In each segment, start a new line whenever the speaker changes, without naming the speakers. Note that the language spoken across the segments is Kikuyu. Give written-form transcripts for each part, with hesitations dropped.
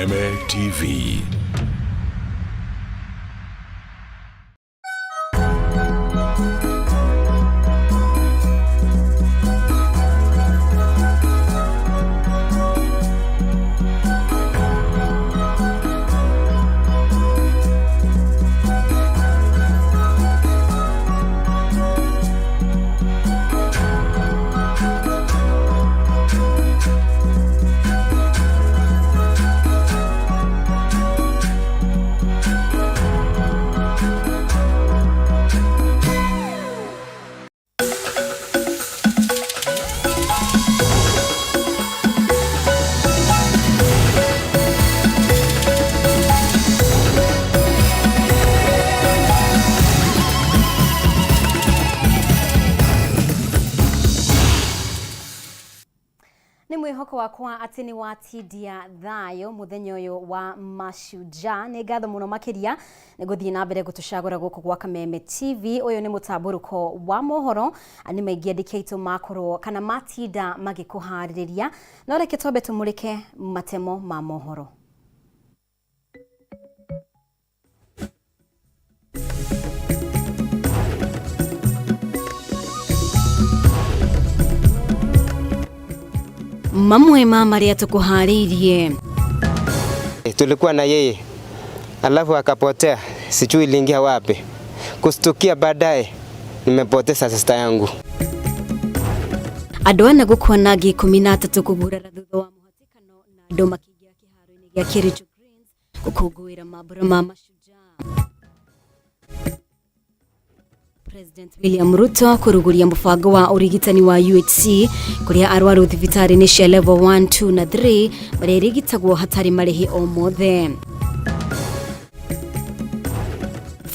Kameme TV.
Nĩ mwĩhoko wakwa atĩ nĩ watindia thayũ mũthenya ũyũ wa Mashujaa. Nĩ ngatho mũno makĩria nĩ gũthiĩ na mbere gũtũcagũra gũkũ gwa Kameme TV. Ũyũ nĩ mũtambũrũko wa mohoro, nĩ maingĩ andĩki aitũ makorwo kana matinda magĩkũharĩrĩria, no reke twambe tũmũrĩke matemo ma mohoro. Mamwe ma marĩa tũkũharĩirie.
Tulikuwa na yeye alafu akapotea, sijui iliingia wapi. Kustukia baadaye nimepoteza sister yangu.
Andũ ana gũkua na angĩ 13 kũgurara thutha wa mũhatĩkano na andũ makĩingĩra kĩharo-inĩ gĩa Kericho Greens gũkũngũĩra mambura ma Mashujaa. President William Ruto kũrugũria mũbango wa ũrigitani wa UHC kũrĩa arwaru thibitarĩ-inĩ cia level 1, 2 na 3 marĩrigitagwo hatarĩ marĩhi o mothe.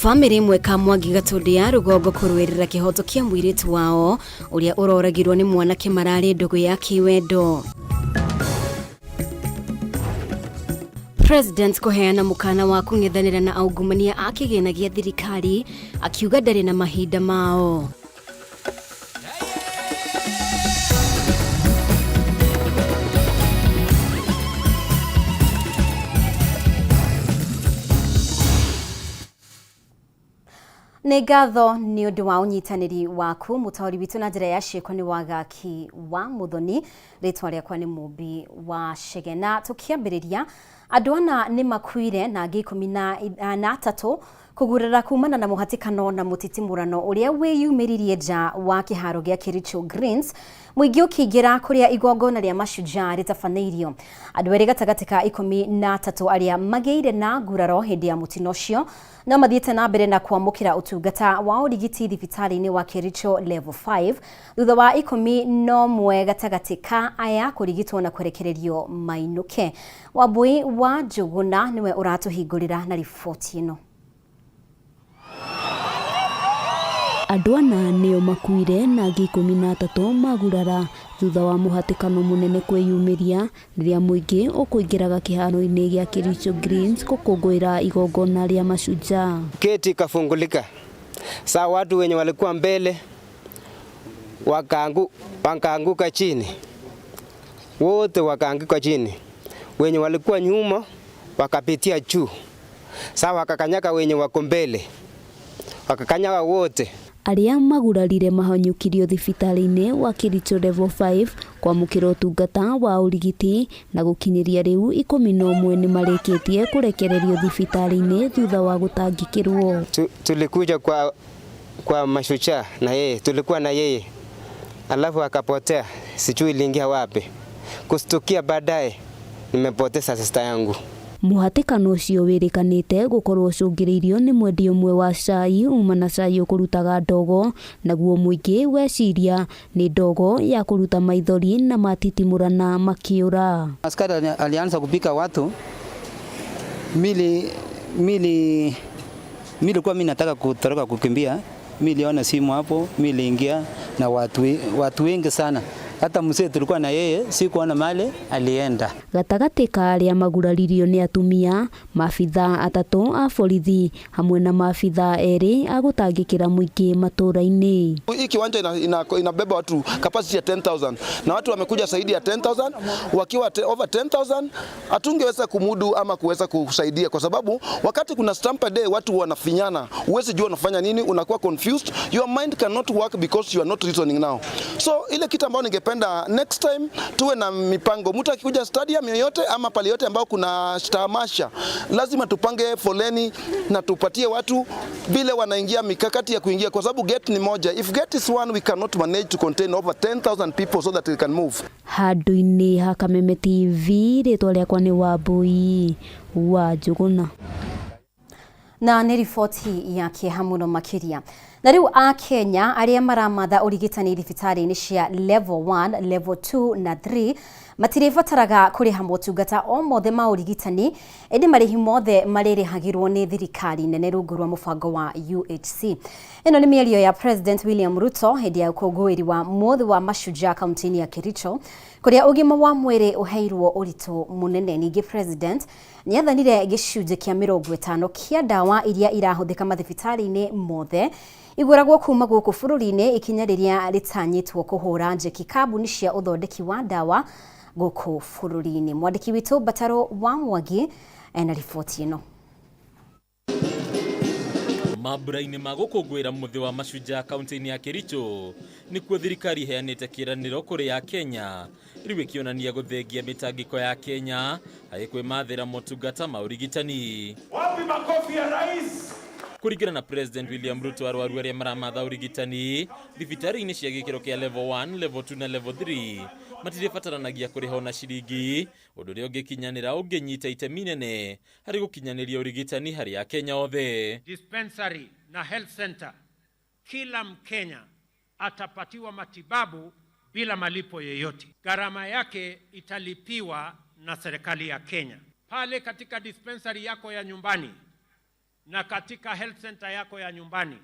Bamĩrĩ ĩmwe Kamwangi Gatũndũ ya rũgongo kũrũĩrĩra kĩhoto kĩa mũirĩtu wao ũrĩa ũroragirwo nĩ mwanake mararĩ ndũgũ ya kĩwendo. President kũheana mũkana wa kũng'ethanĩra na aungumania a kĩgĩna gĩa thirikari akiuga ndarĩ na mahinda mao. Nĩ ngatho nĩ ũndũ wa ũnyitanĩri waku. Mũtaũri witũ na njĩra ya ciĩko nĩ Wagaki wa Mũthoni, rĩtwa rĩakwa nĩ Mũmbi wa Chege. Na tũkĩambĩrĩria, andũ ana nĩ makuire na angĩ 13 kũgurara kumana na mũhatĩkano na mũtitimũrano ũrĩa wĩyumĩririe nja wa kĩharo gĩa Kericho Greens, mũingĩ ũkĩingĩra kũrĩa igongona rĩa Mashujaa rĩtabanĩirio. Andũ erĩ gatagatĩ ka 13 arĩa magĩire na nguraro hĩndĩ ya mũtino ũcio no mathiĩte na mbere na kwamũkĩra ũtungata wa ũrigiti thibitarĩ-inĩ wa Kericho Level 5 thutha wa 11 gatagatĩ ka aya kũrigitwo na kũrekererio mainũke. Wambui wa Njũgũna nĩwe ũratũhingũrĩra na riboti ĩno.
Andũ ana nĩo makuire na angĩ 13 magurara thutha wa mũhatĩkano mũnene kwĩyumĩria rĩrĩa mũingĩ ũkũingĩraga kĩharo-inĩ gĩa Kericho Greens gũkũngũĩra igongona rĩa Mashujaa.
Geti ikafungulika. Saa watu wenye walikuwa mbele wakaanguka chini, wote wakaanguka chini, wenye walikuwa nyuma wakapitia juu. Saa wakakanyaka wenye wako mbele, wakakanyaka wote.
Arĩa magurarire mahanyũkirio thibitarĩ-inĩ wa Kericho Level 5 kwamũkĩra ũtungata wa ũrigiti na gũkinyĩria rĩu 11 nĩ marĩkĩtie kũrekererio thibitarĩ-inĩ thutha wa gũtangĩkĩrwo.
Tulikuja kwa Mashujaa na yeye, tulikuwa na yeye alafu akapotea, sijui iliingia wapi. Kustukia baadaye nimepoteza sister yangu.
Mũhatĩkano ũcio wĩrĩkanĩte gũkorwo ũcũngĩrĩirio nĩ mwendia ũmwe wa cai uma na cai ũkũrutaga ndogo, naguo mũingĩ weciria nĩ ndogo ya kũruta maithori na matitimũrana makĩũra.
Askari alianza kupika watu, mili kwa mimi nataka kutoroka kukimbia, miliona simu hapo, miliingia na watu wengi sana. Hata mzee tulikuwa na yeye sikuona male alienda.
Gatagatĩ ka arĩa maguraririo nĩ atumia, maabithaa atatũ a borithi hamwe na maabithaa erĩ a gũtangĩkĩra mũingĩ matũra-inĩ.
Hii kiwanja inabeba watu capacity ya 10,000 na watu wamekuja zaidi ya 10,000. Wakiwa over 10,000 hatungeweza kumudu ama kuweza kusaidia, kwa sababu wakati kuna stampede watu wanafinyana, huwezi jua unafanya nini, unakuwa confused, your mind cannot work because you are not reasoning now. So ile kitu ambayo ningependa, next time tuwe na mipango, mtu akikuja stadium yoyote ama pale yote ambao kuna tamasha, lazima tupange foleni na tupatie watu vile wanaingia, mikakati ya kuingia, kwa sababu gate ni moja. If gate is one, we cannot manage to contain over 10,000 people so that we can move.
Handũ-inĩ ha Kameme TV, rĩtwa rĩakwa nĩ Wambui wa Njũgũna.
Na nĩ riboti ya kĩeha mũno makĩria. Na rĩu Akenya arĩa maramatha ũrigitani thibitarĩ-inĩ cia level 1, level 2 na 3 matirĩbataraga kũrĩha motungata o mothe ma ũrigitani, ĩndĩ marĩhi mothe marĩrĩhagĩrwo nĩ thirikari nene rungu rwa mũbango wa UHC. Ĩno nĩ mĩario ya President William Ruto hĩndĩ ya ũkũngũĩri wa mũthĩ wa Mashujaa kaunti-inĩ ya Kericho, kũrĩa ũgima wa mwĩrĩ ũheirwo ũritũ mũnene. Ningĩ President nĩathanire gĩcunjĩ kĩa 50 kĩa ndawa iria irahũthĩka mathibitarĩ-inĩ mothe igũragwo kuma gũkũ bũrũri-inĩ, ikinya rĩrĩa rĩtanyĩtwo kũhũra njeki kambuni cia ũthondeki wa ndawa gũkũ bũrũri-inĩ. Mwandĩki witũ Bataro wa Mwangi ena riboti ĩno.
Mambura-inĩ ma gũkũngũĩra mũthĩ wa Mashujaa kaunti-inĩ ya Kericho nĩkuo thirikari iheanĩte kĩĩranĩro kũrĩ ya Kenya, rĩu ĩkĩonania gũthengia mĩtangĩko ya Kenya harĩ kwĩmathĩra motungata ma ũrigitani.
Wapi makofi ya rais?
Kũringana na President William Ruto, arwaru arĩa maramatha ũrigitani thibitarĩ-inĩ cia gĩkĩro kĩa level 1, level 2 na level 3 matirĩbataranagia kũrĩha ona ciringi, ũndũ ũrĩa ũngĩkinyanĩra ũngĩnyita itemi nene harĩ gũkinyanĩria ũrigitani harĩ Akenya othe.
Dispensary na health center, kila Mkenya atapatiwa matibabu bila malipo yeyote. Gharama yake italipiwa na serikali ya Kenya. Pale katika dispensary yako ya nyumbani na katika health center yako ya nyumbani,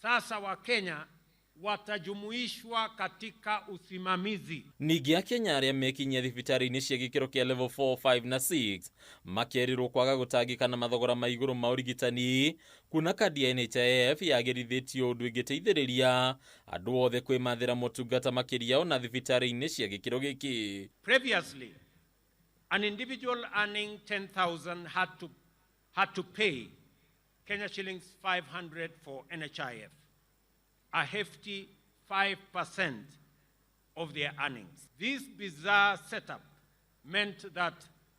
sasa Wakenya watajumuishwa katika usimamizi.
Ningĩ Akenya arĩa mekinyia thibitarĩ-inĩ cia gĩkĩro kĩa level 4, 5 na 6 makerirwo kwaga gũtangĩka na mathogora ma igũrũ ma ũrigitani, kuona kandi ya NHIF yagĩrithĩtio ũndũ ĩngĩteithĩrĩria andũ othe kwĩmathĩra motungata makĩria ona thibitarĩ-inĩ cia gĩkĩro gĩkĩ.
Previously, an individual earning 10,000 had to pay Kenya shillings 500 for NHIF, a hefty 5% of their earnings. This bizarre setup meant that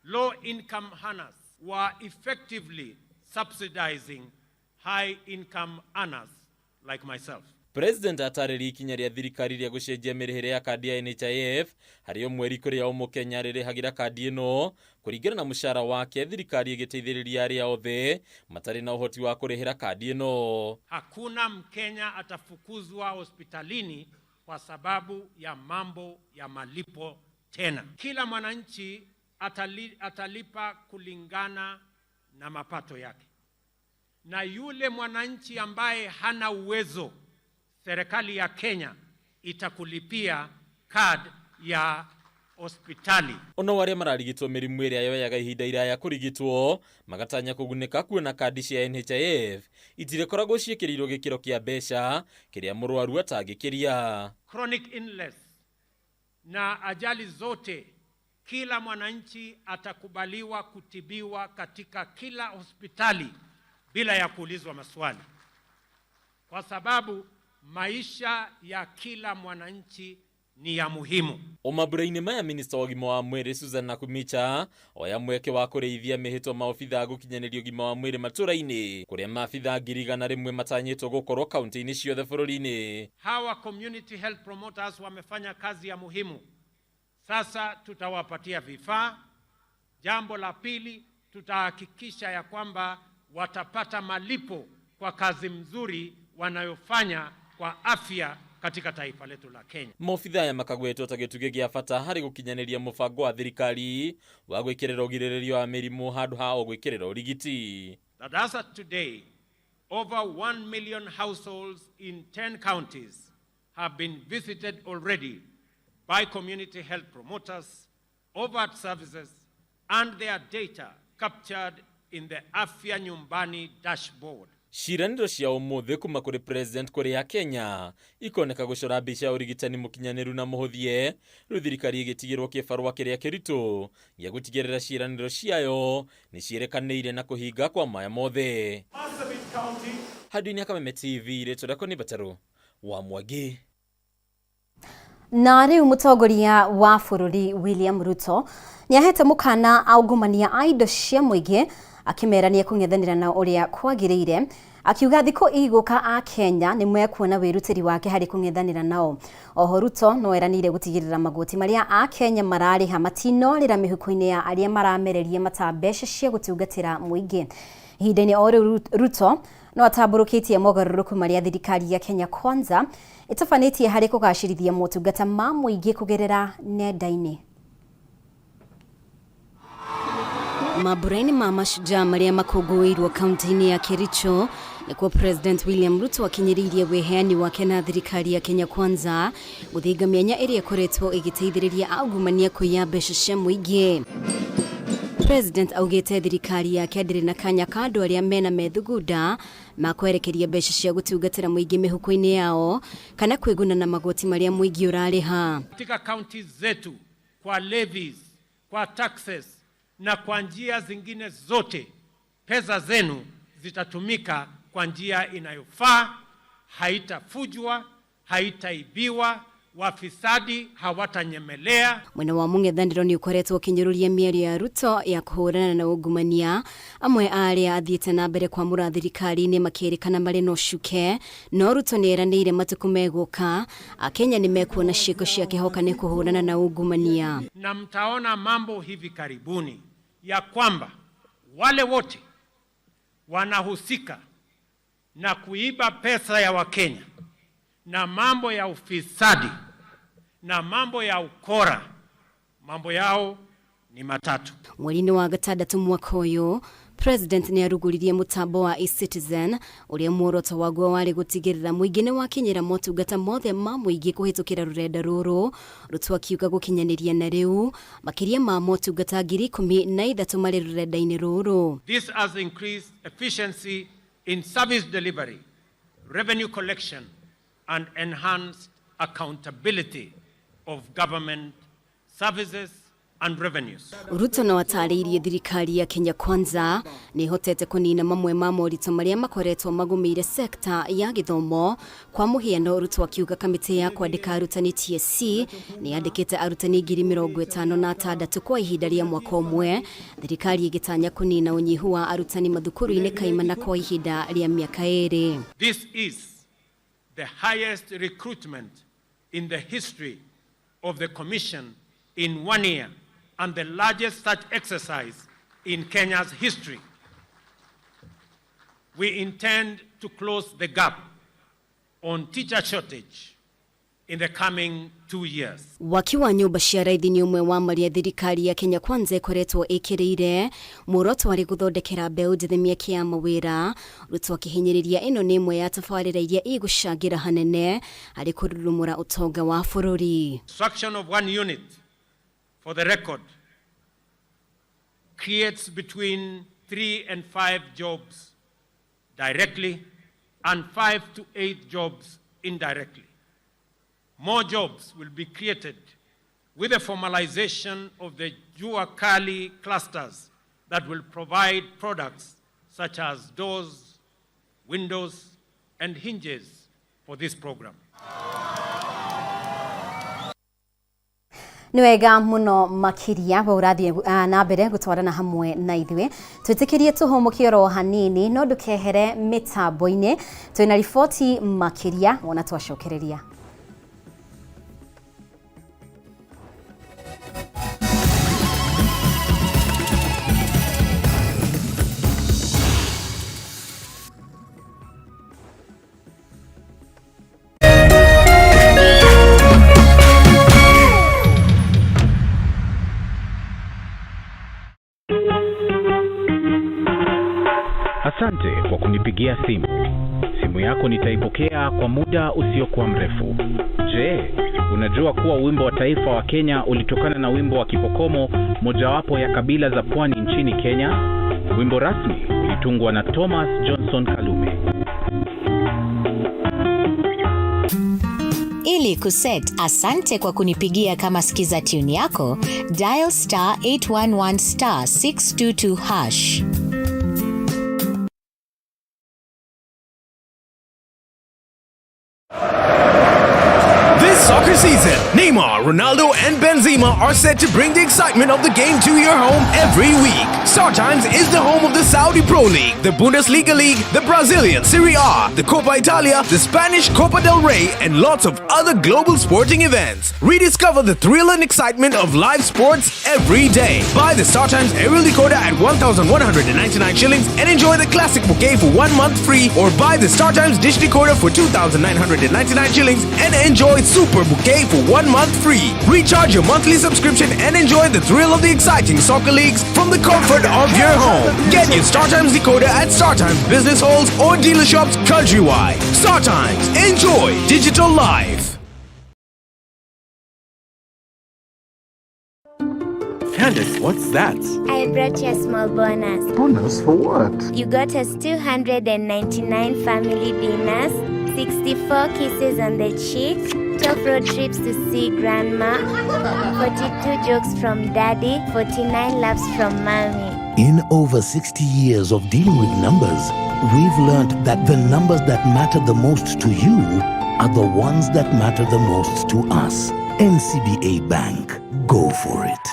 low-income earners were effectively subsidizing high-income earners like myself.
President atarĩria ikinya rĩa thirikari rĩa gũcenjia mĩrĩhĩre ya kandi ya NHIF harĩ o mweri kũrĩa o mũkenya rĩrĩhagĩra kandi ĩno kũringana na mũcara wake, thirikari ĩgĩteithĩrĩria arĩa othe matarĩ na ũhoti wa kũrĩhĩra kandi ĩno.
Hakuna Mkenya atafukuzwa hospitalini kwa sababu ya mambo ya malipo tena. Kila mwananchi atalipa kulingana na mapato yake, na yule mwananchi ambaye hana uwezo, serikali ya Kenya itakulipia card ya hospitali.
Ono arĩa mararigitwo mĩrimũ ĩrĩa yoyaga ihinda iraya kũrigitwo magatanya kũgunĩka kuona kandi cia NHIF itirĩkoragwo ciĩkĩrĩirwo gĩkĩro kĩa mbeca kĩrĩa mũrwaru atangĩkĩria.
Chronic illness na ajali zote, kila mwananchi atakubaliwa kutibiwa katika kila hospitali bila ya kuulizwa maswali, kwa sababu maisha ya kila mwananchi ni ya muhimu.
O mambura-inĩ maya, minista wa ũgima wa mwĩrĩ Susan Nakhumicha oya mweke wa kũrĩithia mĩhĩtwa maobithaa gũkinyanĩria ũgima wa mwĩrĩ matũra-inĩ, kũrĩa maabithaa 100,000 matanyĩtwo gũkorwo kaunti-inĩ ciothe bũrũri-inĩ.
Hawa community health promoters wamefanya kazi ya muhimu. Sasa tutawapatia vifaa. Jambo la pili, tutahakikisha ya kwamba watapata malipo kwa kazi mzuri wanayofanya kwa afya katika taifa letu la Kenya.
Maobithaa aya makagwetwo ta gĩtugĩ gĩa bata harĩ gũkinyanĩria mũbango wa thirikari wa gwĩkĩrĩra ũgirĩrĩria wa mĩrimũ handũ ha o gwĩkĩrĩra ũrigiti.
That as of today, over 1 million households in 10 counties have been visited already by community health promoters, overt services, and their data captured in the Afya Nyumbani dashboard.
Ciĩranĩro cia ũmũthĩ kuma kũrĩ president kũrĩ ya Kenya ikoneka gũcora mbica ya ũrigitani mũkinyanĩru na mũhũthie, rĩu thirikari ĩgĩtigĩrwo kĩbarũa kĩrĩa kĩritũ gĩa gũtigĩrĩra ciĩranĩro ciayo nĩ ciĩrekanĩire na kũhinga kwa maya mothe. Handũ-inĩ ha Kameme TV, rĩtwa rĩakwa nĩ Batarũ wa Mwangi.
Na rĩu mũtongoria wa bũrũri William Ruto nĩahete mũkana aungumania a indo cia mũingĩ akĩmera nĩekũng'ethanĩra na ũrĩa kwagĩrĩire, akiuga thikũ igũka a Kenya nĩ mekuona wĩrutĩri wake harĩ kũng'ethanĩra nao. Oho Ruto no eranĩire gũtigĩrĩra magoti marĩa a Kenya mararĩha matinorĩra mĩhuko-inĩ ya arĩa maramereria mata mbeca cia gũtungatĩra mũingĩ. Ihinda-inĩ o rĩu Ruto no atambũrũkĩtie mogarũrũku marĩa thirikari ya Kenya Kwanza ĩtabanĩtie harĩ kũgacĩrithia motungata ma mũingĩ kũgerera nenda-inĩ. Mambura-inĩ ma Mashujaa marĩa makũngũĩirwo kaunti-inĩ ya Kericho nĩkuo President William Ruto akinyĩrĩirie wĩheani wake na thirikari ya Kenya Kwanza gũthinga mĩanya ĩrĩa ĩkoretwo ĩgĩteithĩrĩria aungumania kũiya mbeca cia mũingĩ. President augĩte thirikari yake ndĩrĩ na kanya ka andũ arĩa mena methugunda ma kwerekeria mbeca cia gũtungatĩra mũingĩ mĩhuko-inĩ yao kana kwĩguna na magoti marĩa mũingĩ ũrarĩha.
Katika kaunti zetu kwa levies, kwa taxes na kwa njia zingine zote, pesa zenu zitatumika kwa njia inayofaa, haitafujwa, haitaibiwa, wafisadi hawatanyemelea.
Mwena wa mũng'ethanĩro nĩ ũkoretwo ũkĩnyũrũria mĩario ya Ruto ya kũhũrana na ungumania, amwe a arĩa athiĩte na mbere kwamũra thirikari-inĩ makĩrĩkana marĩ na ũcuke, no Ruto nĩ eranĩire matukũ megũka Akenya nĩ mekuona ciĩko ciake hoka nĩ kũhũrana na ungumania.
Na mtaona mambo hivi karibuni ya kwamba wale wote wanahusika na kuiba pesa ya Wakenya na mambo ya ufisadi na mambo ya ukora, mambo yao ni matatu.
Mweri-inĩ wa gatandatũ mwaka ũyũ President nĩ arugũririe mũtambo wa eCitizen ũrĩa muoroto waguo warĩ gũtigĩrĩra mũingĩ nĩ wakinyĩra motungata mothe ma mũingĩ kũhĩtũkĩra rũrenda rũrũ. Ruto akiuga gũkinyanĩria na rĩu makĩria ma motungata 13,000 marĩ rũrenda-inĩ rũrũ.
This has increased efficiency in service delivery, revenue collection and enhanced accountability of government services and revenues.
Ruto no atarĩirie thirikari ya Kenya Kwanza nĩ ĩhotete kũnina mamwe ma moritũ marĩa makoretwo magũmĩire sekta ya gĩthomo. Kwa mũhiano, Ruto akiuga kamĩtĩ ya kwandĩka arutani TSC nĩ yandĩkĩte arutani 56,000 kwa ihinda rĩa mwaka ũmwe, thirikari ĩgĩtanya kũnina ũnyihu wa arutani mathukuru-inĩ kaimana kwa ihinda rĩa mĩaka 2.
This is the highest recruitment in the history of the Commission in 1 year and the largest such exercise in Kenya's history. We intend to close the gap on teacher shortage in the coming 2 years.
Waki wa nyũmba cia raithi nĩ ũmwe wa marĩa thirikari ya Kenya Kwanza ĩkoretwo ĩkĩrĩire muoroto warĩ gũthondekera mbeũ njĩthĩ mĩeke ya mawĩra. Ruto akĩhinyĩrĩria ĩno nĩ ĩmwe ya tabarĩra iria igũcangĩra hanene harĩ kũrurumũra ũtonga wa bũrũri.
Construction of one unit, for the record, creates between 3 and 5 jobs directly and 5 to 8 jobs indirectly. More jobs will be created with the formalization of the Jua Kali clusters that will provide products such as doors, windows, and hinges for this program.
Nĩ wega mũno makĩria we ũrathiĩ na mbere gũtwarana hamwe na ithuĩ. Twĩtĩkĩrie tũhũmũke oro hanini no ndũkehere mĩtambo-inĩ, twĩna riboti makĩria wona twacokereria.
Asante kwa kunipigia simu. Simu yako nitaipokea kwa muda usiokuwa mrefu. Je, Unajua kuwa wimbo wa taifa wa Kenya ulitokana na wimbo wa Kipokomo, mojawapo ya kabila za pwani nchini Kenya? Wimbo rasmi ulitungwa na Thomas Johnson Kalume.
Ili kuset asante kwa kunipigia kama skiza tune yako, dial star 811 star 622 hash.
This soccer season, Neymar, Ronaldo, and Benzema are set to bring the excitement of the game to your home every week. StarTimes is the home of the Saudi Pro League, the Bundesliga League, the Brazilian Serie A, the Copa Italia, the Spanish Copa del Rey, and lots of other global sporting events. Rediscover the thrill and excitement of live sports every day. Buy the StarTimes aerial decoder at 1,199 shillings and enjoy the classic bouquet for 1 month free, or buy the StarTimes dish decoder for 2,999 shillings and enjoy Super Bouquet for 1 month free. Recharge your monthly subscription and enjoy the thrill of the exciting soccer leagues from the comfort of your home. Get your StarTimes decoder at StarTimes business halls or dealer shops countrywide. StarTimes, enjoy digital life.
Candice, what's that?
I brought you a small bonus.
Bonus for what?
You got us 299 family dinners, 64 kisses on the cheek, 12 road trips to see grandma, 42 jokes from daddy, 49 laughs from mommy.
In over 60 years of dealing with numbers, we've learned that the numbers that matter the most to you are the ones that matter the most to us. NCBA Bank. Go for it.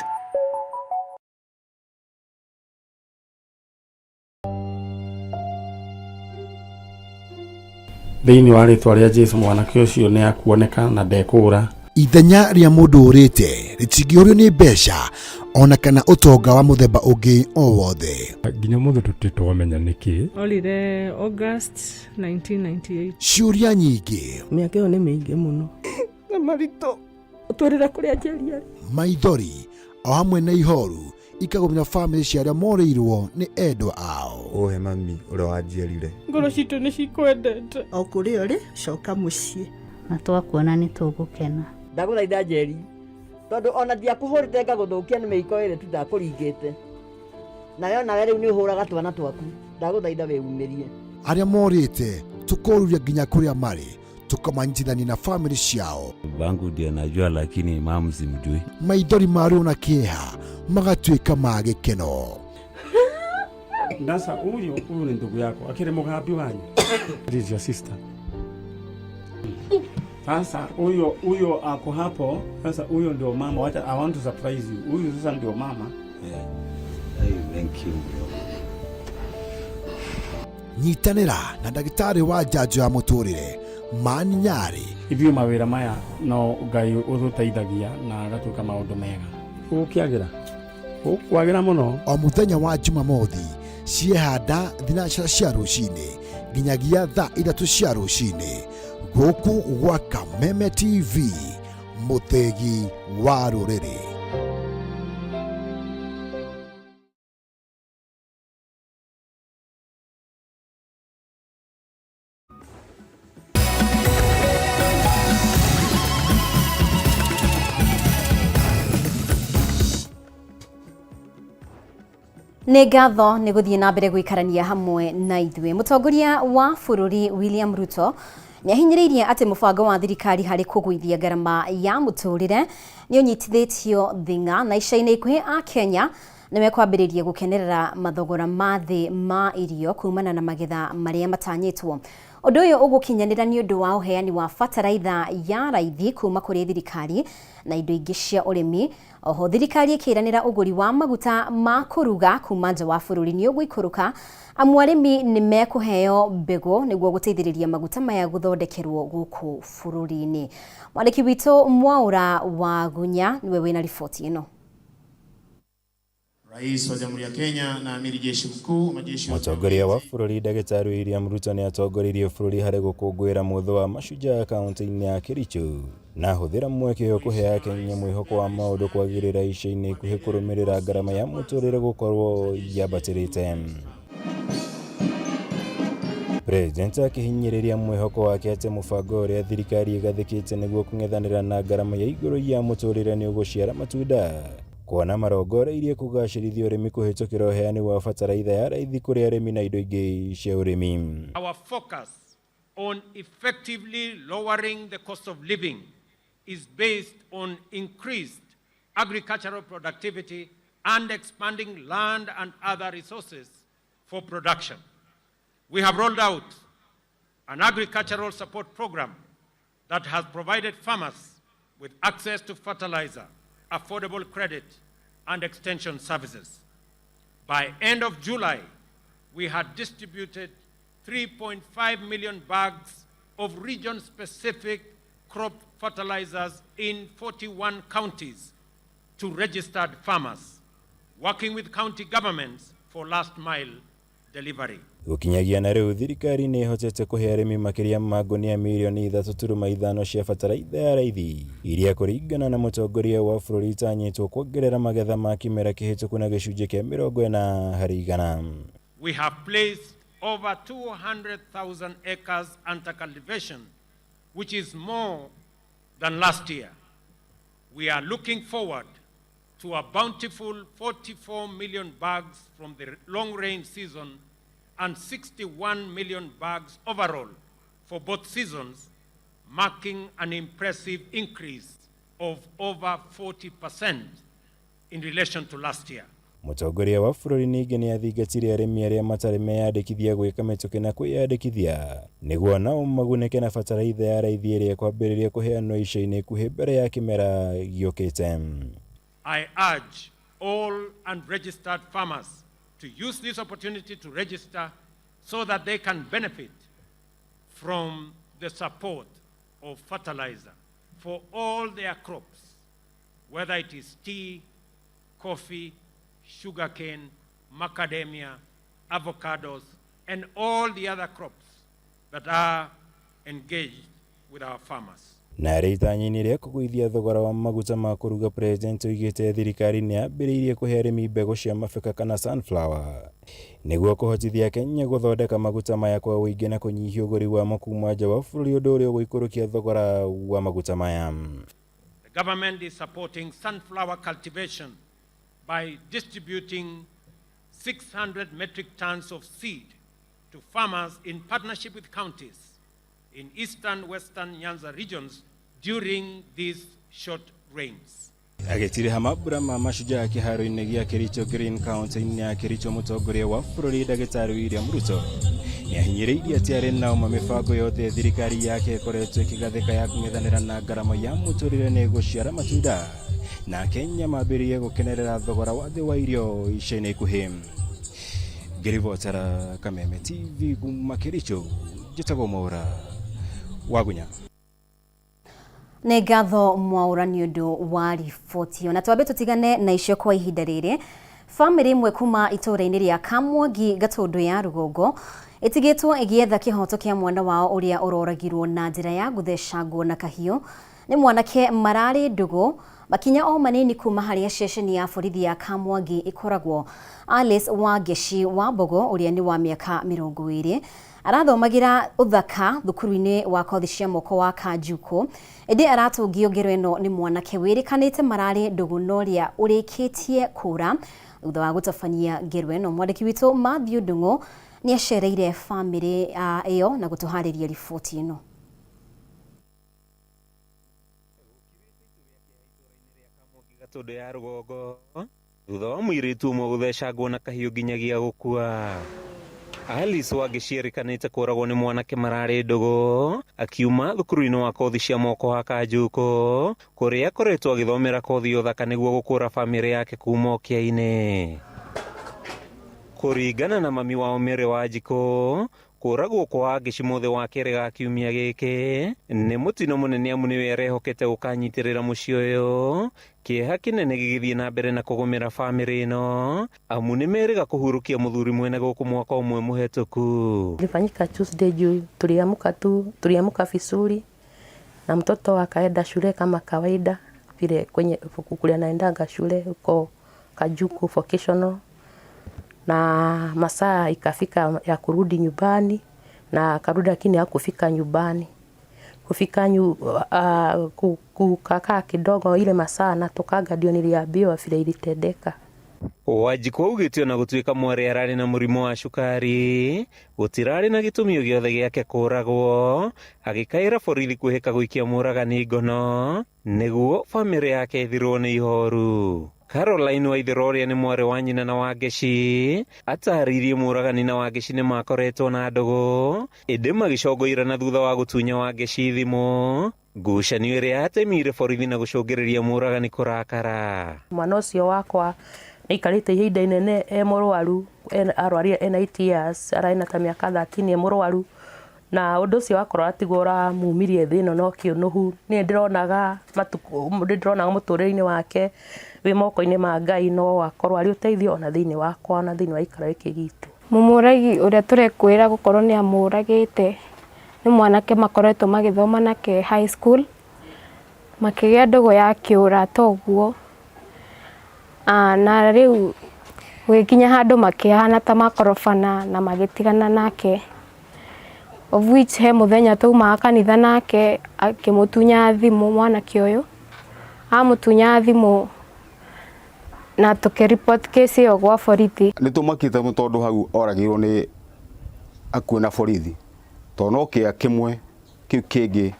Thĩinĩ wa rĩtwa rĩa Jesu, mwanake ũcio nĩ akuoneka na ndekũra.
Ithenya rĩa mũndũ ũrĩte rĩtingĩũrio nĩ mbeca ona kana ũtonga wa mũthemba ũngĩ o wothe.
Nginya mũthĩ tũtirĩ twamenya nĩkĩ.
Orire August 1998.
Ciũria nyingĩ.
Mĩaka ĩyo nĩ mĩingĩ mũno.
Na maritũ ũtwĩrĩre kũrĩa Njeri arĩ.
Maithori o hamwe na ihoru ikagũmĩra bamĩrĩ cia arĩa morĩirwo nĩ endwa ao.
Ũhe mami ũrĩa wanjiarire.
Ngoro citũ nĩ cikwendete.
O kũrĩa ũrĩ, coka mũciĩ.
Na twakuona nĩ tũgũkena.
Ndagũthaitha Njeri, tondũ ona ndiakũhũrĩte ngagũthũkia nĩ mĩiko ĩrĩ tu ndakũringĩte nayo, nawe rĩu nĩ ũhũraga twana twaku. Ndagũthaitha wĩumĩrie.
Arĩa morĩte tũkoruria nginya kũrĩa marĩ, tũkamanyitithania na bamĩrĩ ciao.
Babangu ndiye najua, lakini mum simjui.
Maithori ma ruo na kĩeha magatuĩka ma gĩkeno.
Sasa huyu ni ndugu yako akiri mugambi wanyu. This is your sister. Sasa huyo ako hapo. Sasa huyo ndio mama. Wacha, I want to surprise you. Huyu sasa ndio mama.
Yeah. Hey, thank you, bro.
Nyitanĩra na ndagĩtarĩ wa njanjo ya mũtũrĩre Mani Nyarĩ.
Ithuĩ mawĩra maya no Ngai ũtũteithagia na agatuĩka maũndũ mega. Gũkĩagĩra, gũkwagĩra mũno.
O mũthenya wa Jumamothi ciehanda 3 cia rũcinĩ nginyagia thaa 3 cia rũcinĩ, gũkũ gwa Kameme TV, mũthĩgi wa rũrĩrĩ.
Nĩ ngatho nĩ gũthiĩ na mbere gũikarania hamwe na ithuĩ. Mũtongoria wa bũrũri William Ruto nĩ ahinyĩrĩirie atĩ mũbango wa thirikari harĩ kũgũithia ngarama ya mũtũrĩre nĩ ũnyitithĩtio thing'a, na ica-inĩ ikuhĩ a Kenya nĩ mekwambĩrĩria gũkenerera mathogora ma thĩ ma irio kumana na magetha marĩa matanyĩtwo. Ũndũ ũyũ ũgũkinyanĩra nĩ ũndũ wa ũheani wa bataraitha ya raithi kuma kũrĩ thirikari na indo ingĩ cia ũrĩmi. Oho thirikari ĩkĩranĩra ũgũri wa maguta ma kũruga kuma nja wa bũrũri nĩ ũgũikũrũka, amu arĩmi nĩ mekũheo mbegũ nĩguo gũteithĩrĩria maguta maya gũthondekerwo gũkũ bũrũri-inĩ. Mwandĩki witũ Mwaũra wa Gunya nĩwe wĩna riboti ĩno.
Rais wa Jamhuri ya Kenya na Amiri Jeshi Mkuu wa majeshi.
Mũtongoria wa bũrũri Ndagĩtarĩ William Ruto nĩ atongoririe bũrũri harĩ gũkũngũĩra mũthũ wa mashujaa kaunti-inĩ ya Kericho, na ahũthĩra mweke ũyũ kũhe akenya mwĩhoko wa maũndũ kwagĩrĩra ica-inĩ ikuhĩ kũrũmĩrĩra ngarama ya mũtũrĩre gũkorwo yambatĩrĩte. President akĩhinyĩrĩria mwĩhoko wake atĩ mũbango ũrĩa thirikari ĩgathĩkĩte nĩguo kũng'ethanĩra na ngarama ya igũrũ ya mũtũrĩre nĩ ũgũciara matunda kuona marongoreirie kũgacĩrithia ũrĩmi kũhĩtũkĩra ũheani wa bataraitha ya raithi kũrĩ arĩmi na indo ingĩ cia ũrĩmi.
Our focus on effectively lowering the cost of living is based on increased agricultural productivity and expanding land and other resources for production. We have rolled out an agricultural support program that has provided farmers with access to fertilizer, affordable credit, and extension services. By end of July, we had distributed 3.5 million bags of region-specific crop fertilizers in 41 counties to registered farmers, working with county governments for last mile delivery.
Gũkinyagia na rĩu thirikari nĩ ĩhotete kũhe arĩmi makĩria ma ngunia mirioni 3.5 cia bataraitha ya raithi iria kũringana na mũtongoria wa bũrũri itanyĩtwo kuongerera magetha ma kĩmera kĩhĩtũku na gĩcunjĩ kĩa 40%.
We have placed over 200,000 acres under cultivation, which is more than last year. We are looking forward to a bountiful 44 million bags from the long rain season and 61 million bags overall for both seasons, marking an impressive increase of over 40% in relation to last year.
Mũtongoria wa bũrũri ningĩ nĩ athingatire arĩmi arĩa matarĩ meyandĩkithia gwĩka mĩtũkĩ na kwĩyandĩkithia nĩguo nao magunĩke na bataraitha ya raithi ĩrĩa ĩkwambĩrĩria kũheanwo ica-inĩ ikuhĩ mbere ya kĩmera gĩũkĩte.
I urge all unregistered farmers to use this opportunity to register so that they can benefit from the support of fertilizer for all their crops, whether it is tea, coffee, sugarcane, macadamia, avocados, and all the other crops that are engaged with our farmers.
Na arĩ itanya-inĩ rĩa kũgũithia thogora wa maguta ma kũruga, President oigĩte thirikari nĩ yambĩrĩirie kũhe arĩmi mbegũ cia mabeka kana sunflower nĩguo kũhotithia Kenya gũthondeka maguta maya kwa ũingĩ na kũnyihia ũgũri wamo kuma nja wa bũrũri, ũndũ ũrĩa ũgũikũrũkia thogora wa maguta maya.
The government is supporting sunflower cultivation by distributing 600 metric tons of seed to farmers in partnership with counties in eastern, western Nyanza regions during these short rains.
Agĩtiriha mambura ma mashujaa kĩharo-inĩ gĩa Kericho Green kaunti-inĩ ya Kericho, mũtongoria wa bũrũri ndagĩtarĩ William Ruto nĩ ahinyĩrĩirie atĩ arĩ nao ma mĩbango yothe thirikari yake ĩkoretwo ĩkĩgathĩka ya kũng'ethanĩra na ngarama ya mũtũrĩre nĩ ĩgũciara matunda na Kenya mambĩrĩrie gũkenerera thogora wa thĩ wa irio ica-inĩ ikuhĩ. Ngĩribotera Kameme TV kuma Kericho, njĩtagwo Mwaura Wagunya.
Nĩ ngatho Mwaura nĩ ũndũ wa riboti ĩyo. Na twambe tũtigane na icio kwa ihinda rĩrĩ. Bamĩrĩ ĩmwe kuma itũũra-inĩ rĩa Kamwangi Gatũndũ ya rũgongo ĩtigĩtwo ĩgĩetha kĩhoto kĩa mwana wao ũrĩa ũroragirwo na njĩra ya gũthecangwo na kahiũ nĩ mwanake mararĩ ndũgũ makinya o manini kuma harĩa ceceni ya borithi ya Kamwangi ĩkoragwo. Alice Wangeci wa Mbogo ũrĩa nĩ wa mĩaka 20 arathomagĩra ũthaka thukuru-inĩ wa kothi cia moko wa Kanjuko, ĩndĩ aratũngio ngero ĩno nĩ mwanake wĩrĩkanĩte mararĩ ndũgũ na ũrĩa ũrĩkĩtie kũra thutha wa gũtabania ngero ĩno. Mwandĩki witũ Matthew Ndung'u nĩ acereire bamĩrĩ ĩyo na gũtũharĩria riboti ĩno.
Gatũndũ ya rũgongo thutha wa mũirĩtu ũmwe gũthecangwo na kahiũ nginyagia gũkua. Alice Wangeci erĩkanĩte kũragwo nĩ mwanake mararĩ ndũgũ akiuma thukuru-inĩ wa kothi cia moko wa Kanjuko kũrĩa akoretwo agĩthomera kothi ya ũthaka nĩguo gũkũra bamĩrĩ yake kuma ũkĩa-inĩ. Kũringana na mami wao Mary Wanjikũ, kũragwo kwa Wangeci mũthĩ wa kerĩ ga kiumia gĩkĩ nĩ mũtino mũnene amu nĩwe arehokete gũkanyitĩrĩra mũciĩ ũyũ. Kĩeha kĩnene gĩgĩthiĩ na mbere na kũgũmĩra bamĩrĩ ĩno amu nĩ merĩga kũhurũkia mũthuri mwene gũkũ mwaka ũmwe mũhetũku.
Ilifanyika Tuesday juu tuliamka tu, tuliamka vizuri na mtoto akaenda shule kama kawaida vile kwenye kule anaendanga shule huko Kajuku vocational, na masaa ikafika ya kurudi nyumbani, Na akarudi, lakini hakufika nyumbani. Kufika kukakaa kidogo, ile masaa natokaga ndio niliambiwa vile ilitendeka.
Wanjikũ augĩte ona gũtuĩka mwarĩ ararĩ na mũrimũ wa cukari gũtirarĩ na gĩtũmi o gĩothe gĩake kũragwo, agĩkaĩra borithi kwĩhĩka gũikia mũragani ngono nĩguo bamĩrĩ yake ĩthirwo nĩ ihoru. Caroline Waithera ũrĩa nĩ mwarĩ wa nyina na Wangeci atarĩirie mũragani na Wangeci nĩ makoretwo na ndũgũ ĩndĩ magĩcongoirana thutha wa gũtunya Wangeci thimũ, ngucanio ĩrĩa yatemire borithi na gũcũngĩrĩria mũragani kũrakara.
Mwana ũcio wakwa aikarĩte ihinda inene e mũrwaru, arwarire ena 8 years, ararĩ na ta mĩaka 13 e mũrwaru, na ũndũ ũcio wakorwo atiguo ũramumirie thĩ ĩno no kĩũnũhu. Niĩ ndĩronaga matukũ, ndĩronaga mũtũrĩre-inĩ wake wĩ moko-inĩ ma Ngai, no akorwo arĩ ũteithio ona thĩinĩ wakwa ona thĩinĩ wa gĩikaro gĩkĩ gitũ.
Mũmũragi ũrĩa tũrekwĩra gũkorwo nĩ amũragĩte nĩ mwanake makoretwo magĩthoma nake high school, makĩgĩa ndũgũ ya kĩũrata ũguo, na rĩu gũgĩkinya handũ makĩhana ta makorobana na magĩtigana nake, of which he mũthenya twaumaga kanitha nake akĩmũtunya thimũ mwanake ũyũ, amũtunya thimũ na tũkĩripoti kesi ĩyo gwa borithi.
Nĩ tũmakĩte mũno tondũ hau oragirwo nĩ akuo na borithi, tondũ no kĩa kĩmwe kĩu kĩngĩ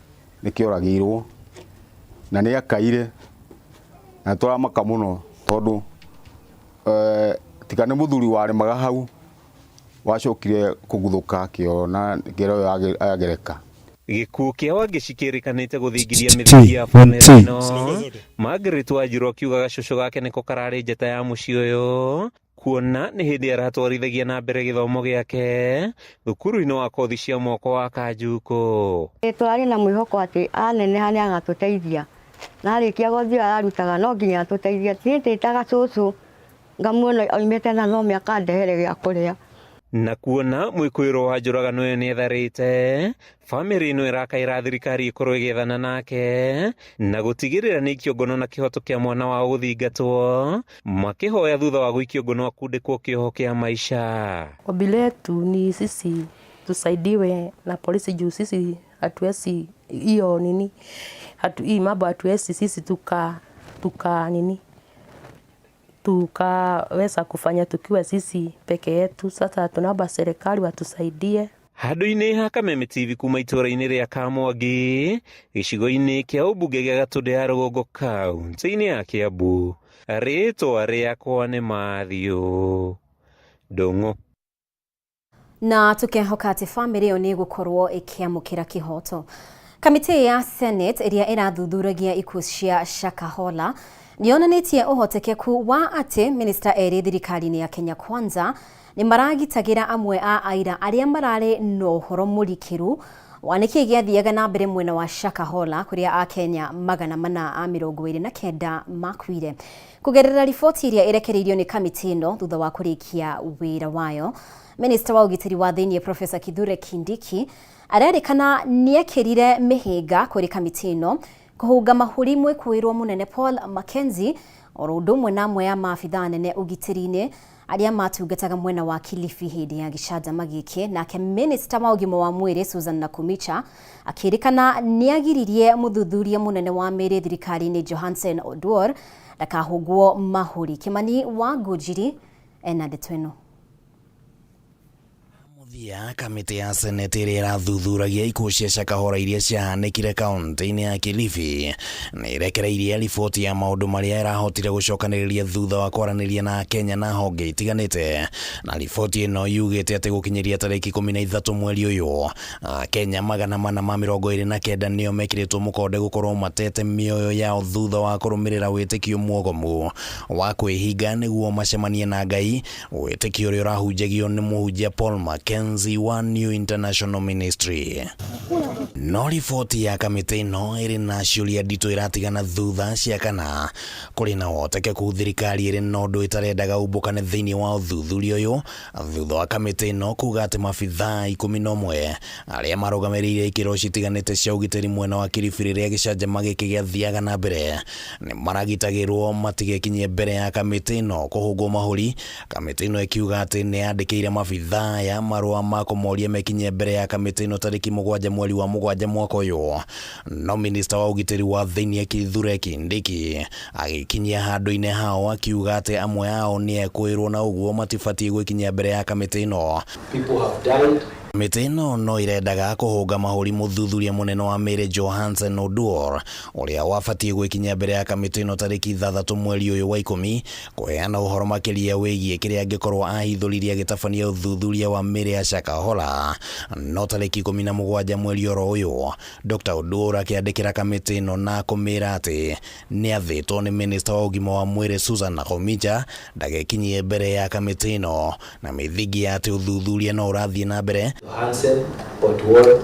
nĩ kĩoragirwo na nĩ akaire, na tũramaka mũno tondũ tiga nĩ mũthuri warĩmaga hau wacokire kũguthũka akĩona ngero ĩyo yagereka.
Gĩkuũ kĩa Wangeci kĩrĩkanĩte gũthingiria mĩthingi ya bamĩrĩ ĩno. Margaret Wanjiru akiuga gacũcũ gake nĩko kararĩ njata ya mũciĩ ũyũ, kuona nĩ hĩndĩ aratwarithagia na mbere gĩthomo gĩake thukuru-inĩ wa kothi cia moko wa Kanjukũ.
Tũrarĩ na mwĩhoko atĩ aneneha nĩ agatũteithia, na arĩkia gothi ĩyo ararutaga no nginya atũteithie. Niĩ ndĩtaga cũcũ ngamuona oimĩte na no mĩaka andehere gĩa kũrĩa.
Na kuona mwĩkũĩrwo wa njũragano ĩyo nĩetharĩte, bamĩrĩ ĩno ĩrakaĩra thirikari ĩkorwo ĩgĩethana nake na gũtigĩrĩra nĩ aikio ngono na kĩhoto kĩa mwana wao gũthingatwo, makĩhoya thutha wa gũikio ngono akundĩkwo kĩoho kĩa maica.
Ombi letu ni sisi tusaidiwe na polisi juu sisi hatuwezi hiyo nini, hii mambo hatuwezi sisi tuka nini, tukaweza kufanya tukiwa sisi peke yetu. Sasa tunaomba serikali watusaidie.
Handũ-inĩ ha Kameme TV kuma itũũra-inĩ rĩa Kamwangi, gĩcigo-inĩ kĩa ũmbunge gĩa Gatũndũ ya Rũgongo kaunti-inĩ ya Kiambu, rĩtwa rĩakwa nĩ Mathiũ Ndung'u.
Na tukehoka atĩ bamĩrĩ ĩyo nĩ ĩgũkorwo ĩkĩamũkĩra kĩhoto. Kamĩtĩ ya Senate ĩrĩa ĩrathuthuragia ikuũ cia Shakahola nĩyonanĩtie ũhotekeku wa atĩ minista erĩ thirikari-inĩ ya Kenya Kwanza nĩ maragitagĩra amwe a aira arĩa mararĩ na ũhoro mũrikĩru wa nĩkĩĩ gĩathiaga na mbere mwena wa Shakahola kũrĩa Akenya 429 makuire. Kũgerera riboti ĩrĩa ĩrekereirio nĩ kamĩtĩ ĩno thutha wa kũrĩkia wĩra wayo, Minista wa ũgitĩri wa thĩinĩ Professor Kithure Kindiki arerĩkana nĩekĩrire mĩhĩnga kũrĩ kamĩtĩ ĩno kũhũnga mahũri mwĩkũĩrwo mũnene Paul Mackenzie oro ũndũ ũmwe na amwe a maabithaa anene ũgitĩri-inĩ arĩa matungataga mwena wa Kilifi hĩndĩ ya gĩcanjama gĩkĩ. Nake minista wa ũgima wa mwĩrĩ Susan Nakhumicha akĩrĩkana nĩagiririe mũthuthuria mũnene wa mĩrĩ thirikari-inĩ Johansen Oduor ndakahũngwo mahũri. Kimani wa Ngũnjiri ena ndeto ĩno.
Mũthia kamĩtĩ ya Senate ĩrĩa ĩrathuthuragia ikuũ cia Shakahola iria ciahanĩkire kaunti-inĩ ya Kilifi nĩ ĩrekereirie riboti ya maũndũ marĩa ĩrahotire gũcokanĩrĩria thutha wa kwaranĩria na Akenya na honge itiganĩte. Na riboti ĩno yugĩte atĩ gũkinyĩria tarĩki 13 mweri ũyũ, Akenya 429 nĩo mekĩrĩtwo mũkonde gũkorwo matete mĩoyo yao thutha wa kũrũmĩrĩra wĩtĩkio mwogomu wa kwĩhinga nĩguo macemanie na Ngai, wĩtĩkio ũrĩa ũrahunjagio nĩ mũhunjia Paul Mackenzie wa New International Ministry. No riboti ya kamĩtĩ ĩno ĩrĩ na ciũria nditũ ĩratigana thutha cia kana kũrĩ na ũhotekeku thirikari ĩrĩ na ũndũ ĩtarendaga umbũkane thĩinĩ wa ũthuthuria ũyũ, thutha wa kamĩtĩ ĩno kuga atĩ maabithaa 11 arĩa marũgamĩrĩire ikĩro citiganĩte cia ũgitĩri mwena wa Kilifi rĩrĩa gĩcanjama gĩkĩ gĩathiaga na mbere nĩ maragitagĩrwo matigekinyie mbere ya kamĩtĩ ĩno kũhũngwo mahũri. Kamĩtĩ ĩno ĩkiuga atĩ nĩ yandĩkĩire maabithaa aya marũa marũa ma kũmoria mekinye mbere ya kamĩtĩ ĩno tarĩki 7 mweri wa 7 mwaka ũyũ. No minista wa ũgitĩri wa thĩinĩ Kithure Kindiki agĩkinyia handũ-inĩ hao akiuga atĩ amwe ao nĩ ekwĩrwo na ũguo matibatiĩ gwĩkinyia mbere ya kamĩtĩ ĩno. Mĩtĩ ĩno no irendaga kũhũnga mahũri mũthuthuria mũnene wa mĩrĩ Johansen Oduor ũrĩa wabatiĩ gwĩkinyia mbere ya kamĩtĩ ĩno tarĩki 6 mweri ũyũ wa 10 kũheana ũhoro makĩria wĩgiĩ kĩrĩa angĩkorwo ahithũririe agĩtabania ũthuthuria wa mĩrĩ ya Shakahola. No tarĩki 17 mweri oro ũyũ Dr. Oduor akĩandĩkĩra kamĩtĩ ĩno na kũmĩra atĩ nĩathĩtwo nĩ minista wa ũgima wa mwĩrĩ Susan Nakhumicha ndagekinyie mbere ya kamĩtĩ ĩno na mĩthingi ya atĩ ũthuthuria no ũrathiĩ na mbere.
Johansen Oduor,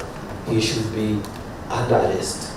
he should be under arrest.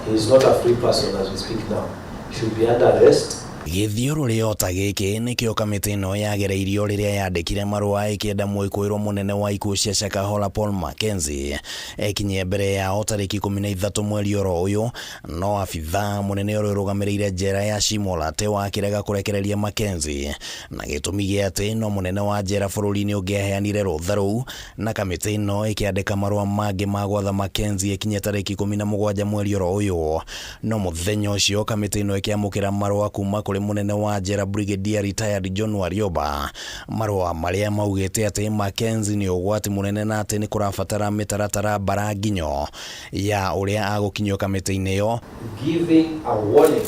He is not a free person as we speak now. He should be under arrest.
Gĩthiũrũrĩ o ta gĩkĩ nĩkĩo kamĩtĩ ĩno yagereirio rĩrĩa yandĩkire marũa ĩkĩenda mwĩkũĩrwo mũnene wa ikuũ cia Shakahola Paul Mackenzie ekinyie mbere yao tarĩki 13 mweri oro ũyũ. No abithaa mũnene ũrĩa ũrũgamĩrĩire njera ya Shimo la Tewa akĩrega kũrekereria Mackenzie na gĩtũmi gĩa atĩ no mũnene wa njera bũrũri-inĩ ũngĩaheanire rũtha rũu, na kamĩtĩ ĩno ĩkĩandĩka marũa mangĩ ma gwatha Mackenzie ekinye tarĩki 17 mweri oro ũyũ. No mũthenya ũcio kamĩtĩ ĩno ĩkĩamũkĩra marũa kuma kũrĩ mũnene wa njera Brigadier Retired John Warioba, marũa marĩa maugĩte atĩ Mackenzie nĩ ũgwati mũnene na atĩ nĩ kũrabatara mĩtaratara mbara nginyo ya ũrĩa agũkinyio kamĩtĩ-inĩ ĩyo.
Giving a warning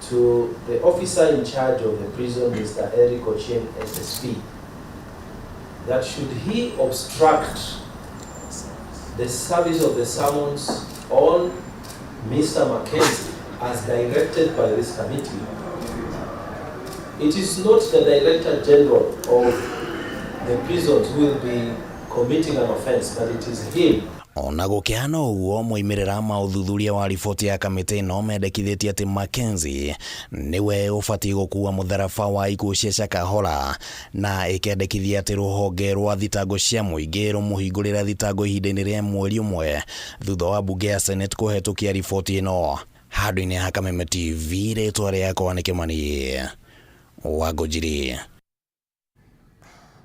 to the officer in charge of the prison, Mr. Eric Ochieng, SSP, that should he obstruct the service of the summons on Mr. Mackenzie as directed by this committee, it is not the Director General of the prisons who will be committing an offense, but it is him.
Ona gũkĩhana ũguo moimĩrĩra ma ũthuthuria wa riboti ya kamĩtĩ ĩno mendekithĩtie atĩ Mackenzie nĩwe ũbatiĩ gũkua mũtharaba wa ikuũ cia Shakahola, na ĩkendekithia atĩ rũhonge rwa thitango cia mũingĩ rũmũhingũrĩre thitango ihinda-inĩ rĩa mweri ũmwe thutha wa mbunge ya Senate kũhetũkia riboti ĩno. Handũ-inĩ ha Kameme TV, rĩtwa rĩakwa nĩ Kĩmani wa Ngũnjiri.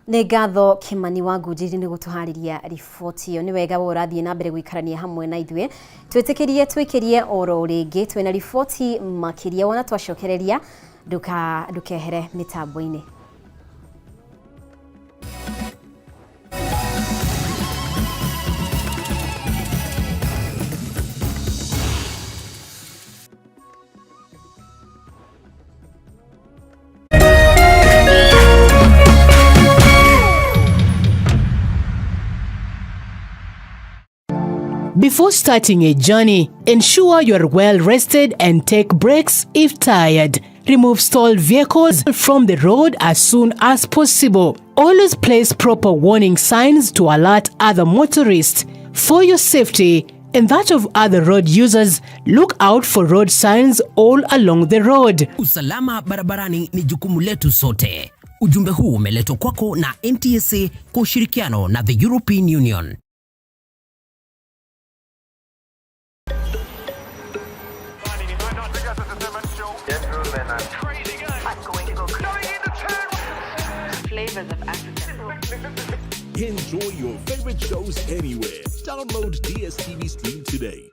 Nĩ ngatho Kĩmani wa Ngũnjiri nĩ gũtũharĩria riboti ĩyo. Nĩ wega we ũrathiĩ na mbere gũikarania hamwe na ithuĩ, twĩtĩkĩrie twĩkĩrie oro rĩngĩ twĩna riboti makĩria wona twacokereria ndũkehere mĩtambo-inĩ.
Before starting a journey, ensure you are well rested and take breaks if tired. Remove stalled vehicles from the road as soon as possible. Always place proper warning signs to alert other motorists. For your safety and that of other road users, look out for road signs all along the road.
Usalama barabarani ni jukumu letu sote. Ujumbe huu umeletwa kwako na NTSA kwa ushirikiano na the European Union.
Enjoy your favorite shows anywhere. Download DSTV Stream today.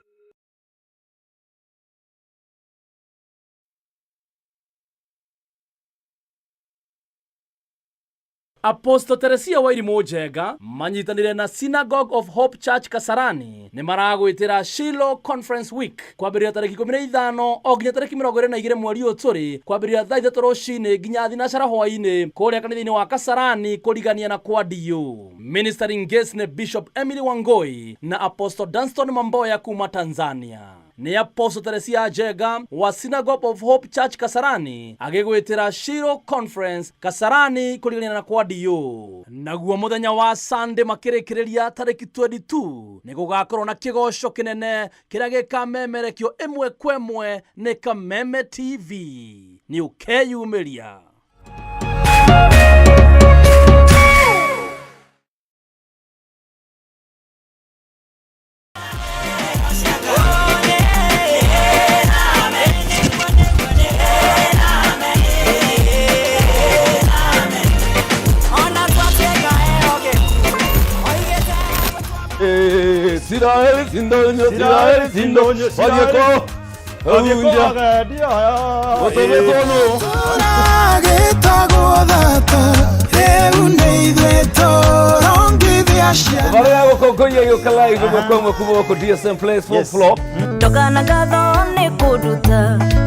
Apostle Teresia Wairimu Njenga manyitanire na Synagogue of Hope Church Kasarani nĩ maragwĩtĩra Shiloh Conference Week kwambĩrĩria tarĩki 15 o nginya tarĩki 22 mweri ũyũ tũrĩ, kwambĩrĩria thaa 3 rũcinĩ nginya thinacara hwaĩ-inĩ kũrĩa kanitha-inĩ wa Kasarani kũrigania na kwa DU. Ministering guest nĩ Bishop Emily Wangoi na Apostle Dunstan Mamboya kuma Tanzania. Nĩ Apostle Teresia Njenga wa Synagogue of Hope Church Kasarani agĩgwĩtĩra Shiloh Conference Kasarani kũrigania na kwa DU. Naguo mũthenya wa Sunday makĩrĩkĩrĩria tarĩki 22 nĩ gũgakorwo na kĩgoco kĩnene kĩrĩa gĩkamemerekio ĩmwe kwa ĩmwe nĩ Kameme TV. Nĩ ũkeyumĩria.
Isiraeli sindonyo Isiraeli sindonyo wathiĩ kũ gũtũmĩtwo nũ
Tũragĩtagwo thata rĩu nĩ ithuĩ tũrongithia ciana
Barä ya gũkũngũiya gĩũka live ĩmwe kwa ĩmwe kuma gũkũ DSM Place fourth floor.
Ndogana ngatho nĩ kũnduta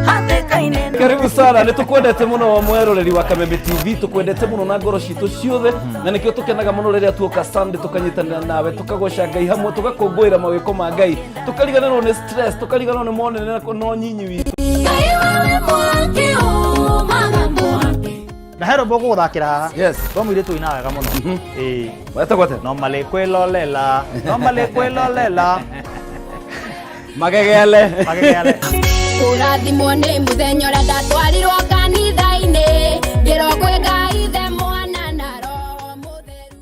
hatĩka-inĩ.
Karibu sana, nĩ tũkwendete mũno mweroreri wa Kameme TV, tũkwendete mũno na ngoro citũ ciothe, na nĩkĩo tũkenaga mũno rĩrĩa tuoka Sunday tũkanyitanĩra nawe, tũkagoca Ngai hamwe, tũgakũngũĩra mawĩko ma Ngai, tũkariganĩrwo nĩ stress, tũkariganĩrwo nĩ monene na nyinyi witũ.
Ngai wewe mwaki umaga mwaki.
Na he rwĩmbo ngũgũthakĩra haha.
Yes.
Rwa mũirĩtu ũinaga wega mũno. Ĩĩ.
Wetagwo atĩa?
No malĩkwĩlolela, no malĩkwĩlolela.
Magegele.
Magegele.
Kũrathimwo nĩ mũthenya ũrĩa ndatwarirwo kanitha-inĩ ngĩrwo kwĩ Ngai Ithe Mwana na Roho Mũtheru.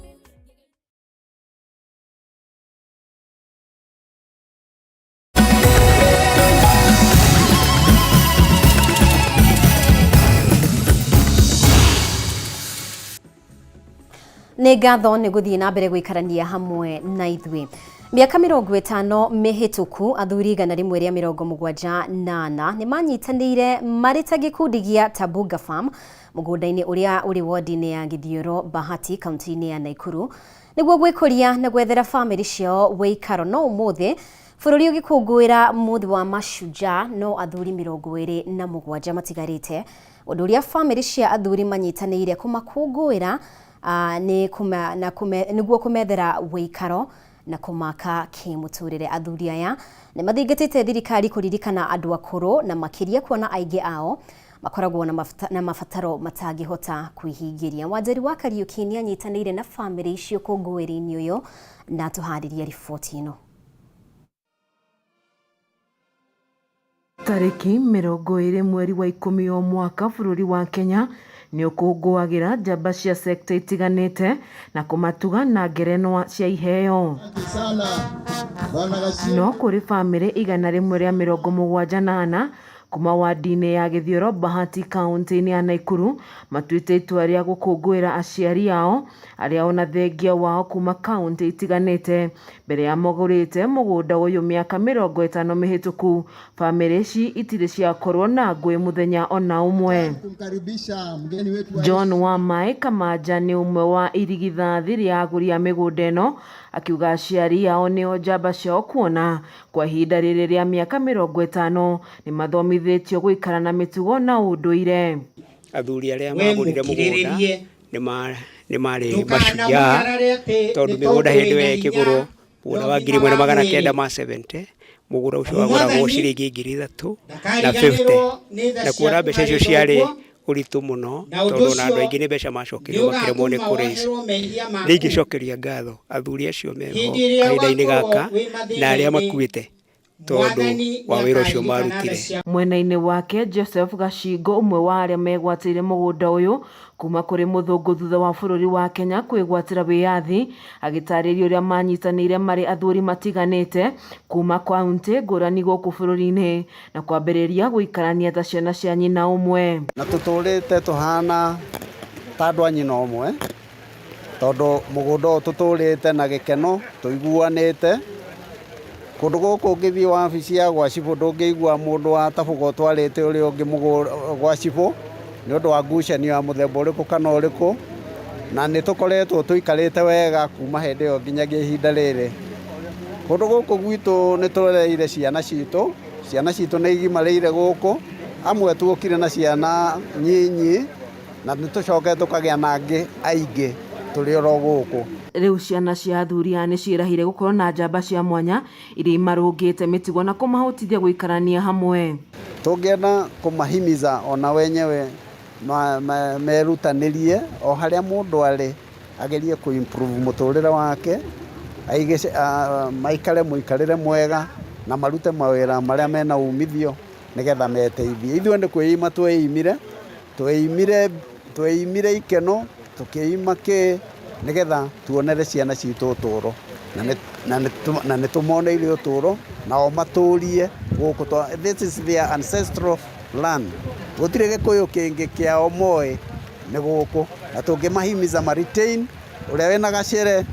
Nĩ ngatho nĩ gũthiĩ na mbere gũikarania hamwe na ithuĩ. Mĩaka 50 mĩhĩtũku athuri 174 nĩ manyitanĩire marĩ ta gĩkundi gĩa Tabunga Farm mũgũnda-inĩ ũrĩa ũrĩ wodi-inĩ ya Githioro Bahati kaunti-inĩ ya Naikuru nĩguo gwĩkũria na gwethera bamĩrĩ ciao wĩikaro. No ũmũthĩ bũrũri ũgĩkũngũĩra mũthĩ wa mashujaa no athuri 27 matigarĩte, ũndũ ũrĩa bamĩrĩ cia athuri manyitanĩire kũmakũngũĩra nĩ kũma, na kũme, nĩguo kũmethera wĩikaro na kũmaka kĩmũtũrĩre. Athuri aya nĩ mathingatĩte thirikari kũririkana andũ akũrũ na makĩria kuona aingĩ ao makoragwo na mabataro matangĩhota kwĩhingĩria. Wanjeri wa Kariũki nĩ anyitanĩire na bamĩrĩ icio ũkũngũĩri-inĩ ũyũ na tũharĩria riboti ĩno.
Tarĩki 20 mweri wa 10 o mwaka bũrũri wa Kenya nĩ ũkũngũagĩra njamba cia sekta itiganĩte na kũmatuga na ngerenwa cia iheo. No kũrĩ bamĩrĩ 174 kuma wadi-inĩ ya Githioro Bahati kaunti-inĩ ya Naikuru matuĩte itua rĩa gũkũngũĩra aciari ao arĩa ona thengia wao kuma kaunti itiganĩte mbere ya magũrĩte mũgũnda ũyũ mĩaka 50 mĩhĩtũku. Bamĩrĩ ici itirĩ ciakorwo na ngũĩ mũthenya ona ũmwe. John Wamae Kamaja nĩ ũmwe wa irigithathi rĩa agũri a mĩgũnda ĩno akiuga aciari ao nĩo njamba ciao kuona kwa ihinda rĩrĩ rĩa mĩaka 50 nĩ mathomithĩtio gũikara na mĩtugo na ũndũire.
Athuri arĩa
We
magũrire mũgũnda
mũkirĩrĩrie.
nĩ marĩ mashujaa
Ndũkanamunyarare atĩ
tondũ
nĩ
mĩgũnda
tondũ
hĩndĩ
wĩna
ĩyo
hinya
ĩkĩgũrwo mũgũnda
na
wa
ũgima
ngiri ĩmwe na
wa
magana
mwĩrĩ.
kenda ma 70 mũgũnda ũcio
Amu
wagũragwo
Mwathani
ciringi 3050
ndakariganĩrwo nĩ tha
na kuona
ciaku
mbeca icio
harĩ
ciarĩ
thoguo,
ũritũ mũno
na ũndũ
tondũ ona andũ
ũcio
aingĩ nĩ mbeca macokerio makĩremwo nĩ
nĩũgatũma
kũraise.
woherwo mehia maku.
Nĩ ingĩcokeria ngatho athuri acio meho
Hĩndĩ ĩrĩa
kahinda-inĩ
ũgakorwo
gaka
wĩ
na arĩa
mathĩna-inĩ,
makuĩte tondũ
Mwathani
wa wĩra ũcio
nĩakaririkana tha
marutire.
ciaku.
Mwena-inĩ wake Joseph Gacingo ũmwe wa arĩa megwatĩire mũgũnda ũyũ kuma kũrĩ mũthũngũ thutha wa bũrũri wa Kenya kwĩgwatĩra wĩyathi agĩtarĩria ũrĩa manyitanĩire marĩ athuri matiganĩte kuma kaunti ngũrani gũkũ bũrũri-inĩ na kwambĩrĩria gũikarania ta ciana cia nyina ũmwe.
Na tũtũrĩte tũhana ta andũ a nyina ũmwe tondũ mũgũnda ũyũ tũtũrĩte na gĩkeno tũiguanĩte. Kũndũ gũkũ ũngĩthiĩ wabici ya gwa cibũ ndũngĩigua mũndũ wa Tabuga ũtwarĩte ũrĩa ũngĩ gwa cibũ nĩ ũndũ wa ngucanio ya mũthemba ũrĩkũ kana ũrĩkũ, na nĩ tũkoretwo tũikarĩte wega kuma hĩndĩ ĩyo nginyagia ihinda rĩrĩ. Kũndũ gũkũ gwitũ nĩ tũrereire ciana citũ, ciana citũ nĩ igimarĩire gũkũ, amwe tuokire na ciana nyinyi na nĩ tũcokete tũkagĩa na angĩ aingĩ tũrĩ oro gũkũ.
Rĩu ciana cia athuri aya nĩ ciĩrahire gũkorwo na njamba cia mwanya iria imarũngĩte mĩtugo na kũmahotithia gũikarania hamwe.
Tũngĩenda kũmahimiza ona wenyewe merutanĩrie o harĩa mũndũ arĩ agerie kũ improve mũtũrĩre wake, maikare mũikarĩre mwega na marute mawĩra marĩa mena umithio nĩgetha meteithie. Ithuĩ nĩ kwĩima tweimire, tweimire ikeno, tũkĩima kĩ nĩgetha tuonere ciana citũ ũtũro na nĩ tũmoneire ũtũro nao matũrie gũkũ. This is their ancestral land. Gũtirĩ gĩkũyũ kĩngĩ kĩao moĩ nĩ gũkũ, na tũngĩmahimiza ma retain ũrĩa wĩna gacere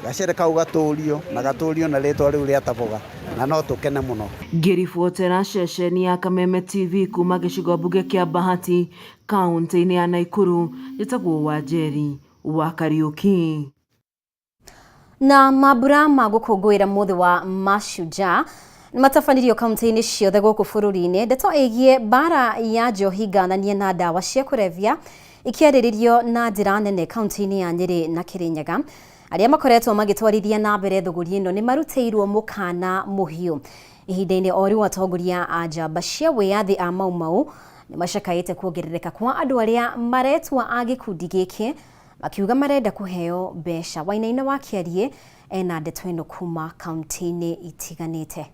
Gacere kau gatũrio na gatũrio na rĩtwa rĩu rĩa Taboga na no tũkene mũno.
Ngĩribotera ceceni ya Kameme TV kuma gĩcigo mbunge kĩa Bahati kaunti-inĩ ya Nakuru, njĩtagwo Wanjeri wa Kariuki.
Na mambura ma gũkũngũĩra mũthĩ wa Mashujaa nĩmatabanirio kaunti-inĩ ciothe gũkũ bũrũri-inĩ. Ndeto ĩgiĩ mbara ya njohi ngananie na ndawa cia kũrebia ikĩarĩrĩrio na njĩra nene kaunti-inĩ ya Nyĩrĩ na Kĩrĩnyaga. Arĩa makoretwo magĩtwarithia na mbere thũgũri ĩno nĩmarutĩirwo mũkana mũhiũ. Ihinda-inĩ o rĩu atongoria a njamba cia wĩyathi a Mau Mau nĩmacakaĩte kuongerereka kwa andũ arĩa maretua a gĩkundi gĩkĩ makiuga marenda kũheo mbeca. Wainaina wa Kĩariĩ ena ndeto ĩno kuma kaunti-inĩ itiganĩte.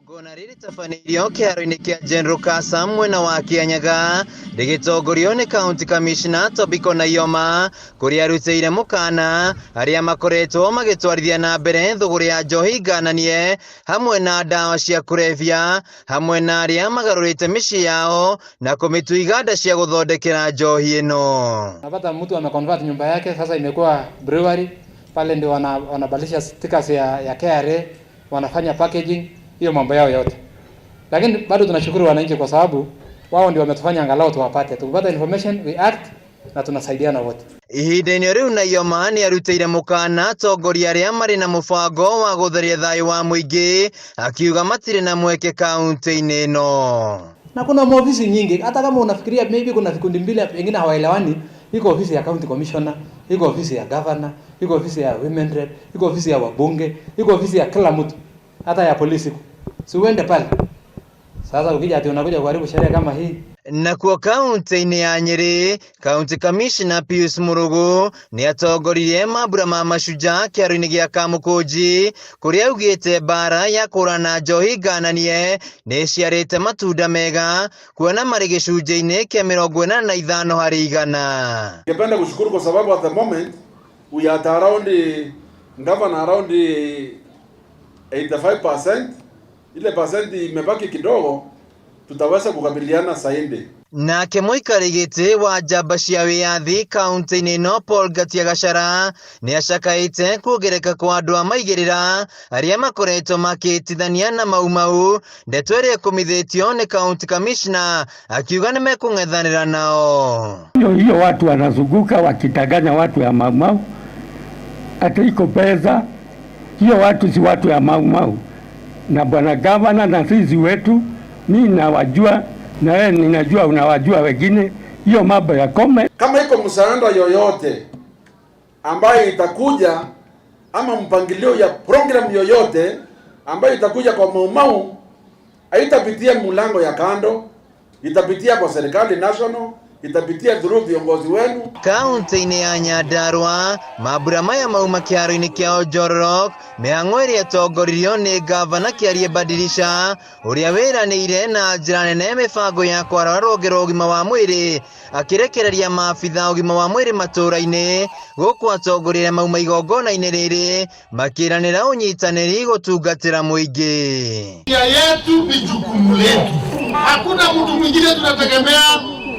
Igongona rĩrĩtabanĩirio kĩharo-inĩ kĩa General Kasa mwena wa Kianyaga rĩgĩtongorio nĩ County Commissioner Tobiko Naiyoma kũrĩa arutĩire mũkana arĩa makoretwo magĩtwarithia na mbere thũgũrĩ ya njohi ngananie hamwe na ndawa cia kũrebia hamwe na arĩa magarũrĩte mĩciĩ yao na kũmĩtua iganda cia gũthondekera njohi ĩno.
Napata mtu ameconvert nyumba yake sasa imekuwa brewery pale, ndio wanabadilisha stickers ya KRA, wanafanya packaging, hiyo mambo yao yote. Lakini bado tunashukuru wananchi kwa sababu wao ndio wametufanya angalau tuwapate. Tukipata information we act na tunasaidiana wote.
Ihinda-inĩ rĩu Naiyoma nĩ arutĩire mũkana atongoria arĩa marĩ na mũbango wa gũtharia thayũ wa mũingĩ akiuga matirĩ na mweke kaunti-inĩ ĩno.
Na kuna maofisi nyingi, hata kama unafikiria maybe kuna vikundi mbili pengine hawaelewani, iko ofisi ya county commissioner, iko ofisi ya governor, iko ofisi ya women rep, iko ofisi ya wabunge, iko ofisi ya kila mtu, hata ya polisi. Si uende pale. Sasa ukija ati unakuja kuharibu sheria kama hii.
Nakuo kaunti-inĩ ya Nyĩrĩ, County Commissioner Pius Murugu nĩ atongoririe mambura ma mashujaa kĩharo-inĩ gĩa Kamũkũnji kũrĩa augĩte mbara ya kũrana njohi ngananie nĩ ĩciarĩte matunda mega kuona marĩ gĩcunjĩ-inĩ kĩa 85 harĩ igana.
Ningependa kushukuru kwa sababu at the moment we are at around governor around 85%, ile percent imebaki kidogo, tutaweza kukabiliana zaidi.
Nake mũikari gĩtĩ wa njamba cia wĩyathi kaunti-inĩ ĩno Paul Ngatia Gachara nĩ acakaĩte kuongereka kwa andũ a maigĩrĩra arĩa makoretwo makĩtithania na Mau Mau, ndeto ĩrĩa ĩkũmithĩtio nĩ county commissioner akiuga nĩ mekũng'ethanĩra nao.
Hiyo watu wanazunguka wakitanganya watu ya Mau Mau ati iko pesa hiyo, watu si watu ya Mau Mau. Na bwana gavana na sisi wetu, mi nawajua na wewe ninajua unawajua wengine, hiyo mambo ya kome.
Kama iko msaada yoyote ambayo itakuja ama mpangilio ya program yoyote ambayo itakuja kwa Mau Mau, haitapitia mlango ya kando, itapitia kwa serikali national, itapitia through viongozi wenu.
Kaunti-inĩ ya Nyandarua mambura maya mauma kĩharo-inĩ kĩa Ojororok mĩhang'o ĩrĩa ĩtongoririo nĩ gavana Kĩarie Badilisha ũrĩa wĩranĩire na njĩra nene mĩbango ya kwarora rũhonge rwa ũgima wa mwĩrĩ akĩrekereria maabitha ũgima wa mwĩrĩ matũũra-inĩ gũkũ atongoria mauma igongona-inĩ rĩrĩ makĩranĩra ũnyitanĩri gũtungatĩra mũingĩ.
Afya yetu ni jukumu letu, hakuna mtu mwingine tunategemea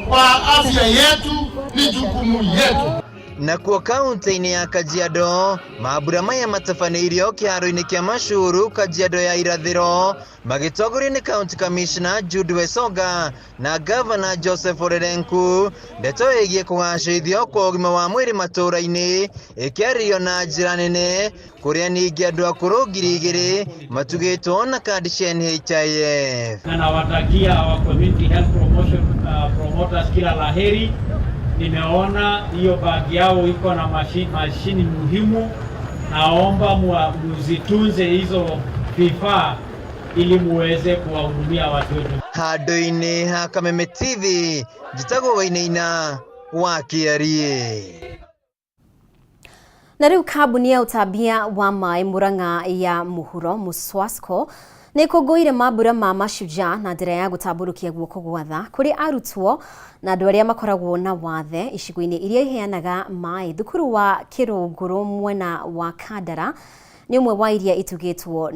kwa afya yetu, ni jukumu yetu.
Nakuo kaunti-inĩ ya Kajiado mambura maya matabanĩirio kĩharo-inĩ kĩa Mashuru Kajiado ya irathĩro magĩtongorio nĩ County Commissioner Jude Wesonga na Governor Joseph Olelenku. Ndeto ĩgiĩ kũgacĩrithio kwa ũgima wa mwĩrĩ matũũra-inĩ ĩkĩarĩrio na njĩra nene kũrĩa ningĩ andũ akũrũ 2,000 matugĩtwo na kandi cia NHIF.
Na nawatakia our community health promotion promoters kila laheri. Nimeona hiyo bagi yao iko na mashini muhimu. Naomba muzitunze hizo vifaa ili muweze kuwahudumia watu wetu.
Handũ-inĩ ha Kameme TV njĩtagwo Wainaina wa Kĩariĩ.
Na rĩu kambuni ya ũtambia wa maĩ Murang'a ya mũhuro Muswasco nĩ ĩkũngũĩire mambura ma Mashujaa na njĩra ya gũtambũrũkia guoko gwa tha kũrĩ arutwo na andũ arĩa makoragwo na wathe icigo-inĩ iria iheanaga maĩ. Thukuru wa Kĩrũngũrũ mwena wa Kandara nĩ ũmwe wa iria itugĩtwo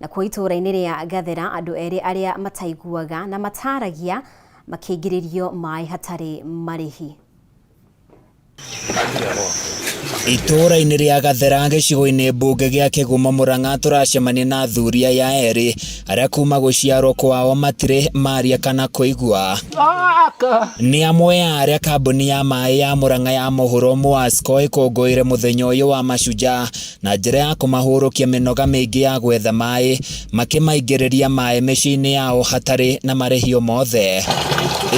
na kuo itũũra-inĩ rĩa Gathera andũ erĩ arĩa mataiguaga na mataragia makĩingĩrĩrio maĩ hatarĩ marĩhi.
Itũũra-inĩ rĩa Gathera gĩcigo-inĩ mbunge gĩa Kĩgumo Murang'a tũracemania na athuri aya erĩ arĩa kuma gũciarwo kwao matirĩ maria kana kũigua. Nĩ amwe a arĩa kambuni ya maĩ ya Murang'a ya mũhuro Muasco ĩkũngũĩire mũthenya ũyũ wa mashujaa na njĩra ya kũmahurũkia mĩnoga mĩingĩ ya gwetha maĩ makĩmaingĩrĩria maĩ mĩciĩ-inĩ yao hatarĩ na marĩhi o mothe.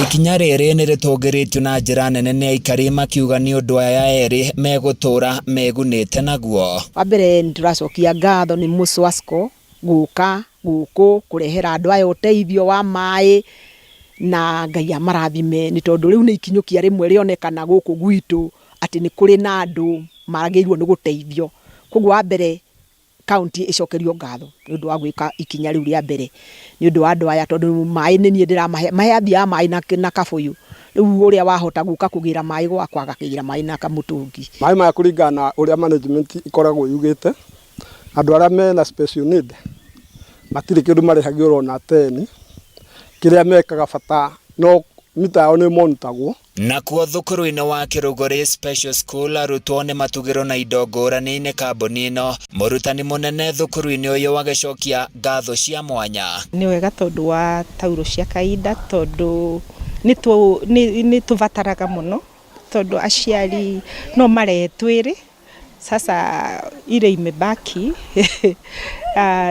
Ikinya rĩrĩ nĩ rĩtũgĩrĩtio na njĩra nene nĩ aikari makiuga nĩ ũndũ aya erĩ megũtũra megunĩte naguo.
Wa mbere nĩ tũracokia ngatho nĩ Muswasco gũka gũkũ kũrehera andũ aya ũteithio wa maĩ na Ngai amarathime nĩ tondũ rĩu nĩ ikinyũkia rĩmwe rĩonekana gũkũ gwitũ atĩ nĩ kũrĩ na andũ magĩrĩirwo nĩ gũteithio. Koguo wa mbere kaunti ĩcokerio ngatho nĩ ũndũ wa gwĩka ikinya rĩu rĩa mbere nĩ ũndũ wa andũ aya tondũ maĩ nĩ niĩ ndĩramahe mahe athiaga maĩ na kabũyũ rĩu ũrĩa wahota gũka kũgĩra maĩ gwakwa agakĩgĩra maĩ na kamũtũngi.
Maĩ maya kũringana na ũrĩa management ĩkoragwo yugĩte andũ arĩa mena special need matirĩ kĩndũ marĩhagio ona 10 kĩrĩa mekaga bata no mita yao nĩ monitagwo.
Nakuo thukuru-inĩ wa Kĩrũgũrĩ Special School arutwo nĩ matugirwo na indo ngũrani nĩ kambuni ĩno. Mũrutani mũnene thukuru-inĩ ũyũ agĩcokia ngatho cia mwanya.
Nĩ wega tondũ wa tauro cia kainda tondũ nĩ tũbataraga mũno tondũ aciari no marehe twĩrĩ sasa ile imebaki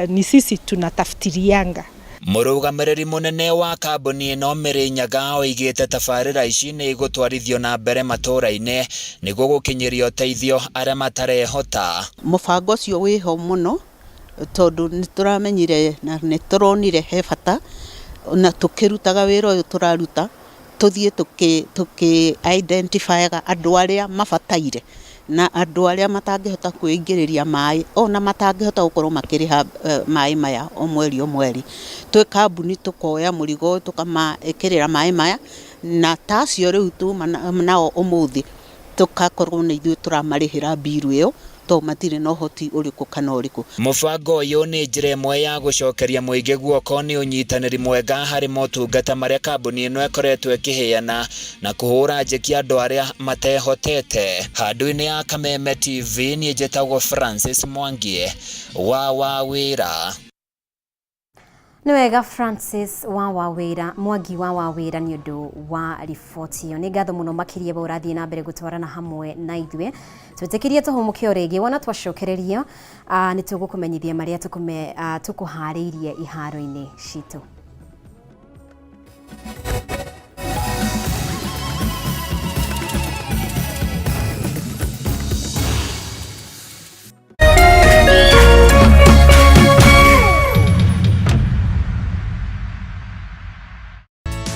ni sisi tunatafutirianga.
Mũrũgamĩrĩri mũnene wa kambuni ĩno Mary Nyaga oigĩte tabarĩra ici nĩ igũtwarithio na mbere matũũra-inĩ nĩguo gũkinyĩria ũteithio arĩa matarehota.
Mũbango ũcio wĩho mũno tondũ nĩ tũramenyire na nĩ tũronire he bata na tũkĩrutaga wĩra ũyũ tũraruta tũthiĩ tũkĩ identifyaga andũ arĩa mabataire na andũ arĩa matangĩhota kwĩingĩrĩria maĩ ona matangĩhota gũkorwo makĩrĩha maĩ maya o mweri o mweri. Twĩ kambuni tũkoya mũrigo ũyũ tũkamekĩrĩra maĩ maya na ta acio rĩu tuma nao ũmũthĩ tũgakorwo nĩ ithuĩ tũramarĩhĩra mbiru ĩyo tondũ matirĩ na ũhoti ũrĩkũ kana ũrĩkũ.
Mũbango ũyũ nĩ njĩra ĩmwe ya gũcokeria mũingĩ guoko nĩ ũnyitanĩri mwega harĩ motungata marĩa kambuni ĩno ĩkoretwo ĩkĩheana na kũhũra njeki andũ arĩa matehotete. Handũ-inĩ ya Kameme TV niĩ njĩtagwo Francis Mwangi wa Wawĩra.
Nĩ wega Francis wa Wawĩra Mwangi wa Wawĩra nĩ ũndũ wa riboti ĩyo. Nĩ ngatho mũno makĩria we ũrathiĩ na mbere gũtwarana hamwe na ithuĩ. Twĩtĩkĩrie tũhũmũke o rĩngĩ wona twacokereria nĩ tũgũkũmenyithia marĩa tũkũharĩirie iharo-inĩ citũ.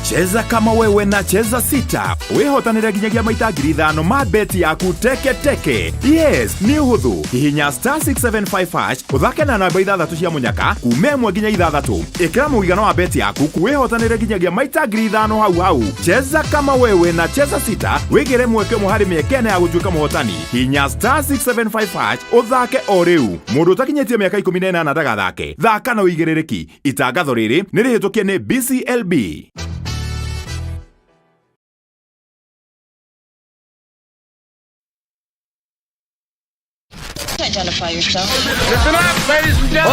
Cheza kama wewe na Cheza Sita wihotanire nginyagia maita 5,000 ma beti yaku teke teke. Yes, nĩ ũhũthũ. Hihinya star 675 hash ũthake na namba 6 cia mũnyaka kuma 1 nginya 6. Ĩkĩra mũigana wa beti yaku wihotanire nginyagia maita 5,000 hau hau. Cheza kama wewe na Cheza Sita wĩgĩre mweke ũmwe harĩ mĩeke ĩna ya gũtuĩka mũhotani. Hihinya star 675 hash ũthake o rĩu. Mũndũ ũtakinyĩtie mĩaka 18 ndagathake. Thaka na ũigĩrĩrĩki. Itangatho rĩrĩ nĩ rĩhĩtũkie nĩ BCLB.
Identify yourself.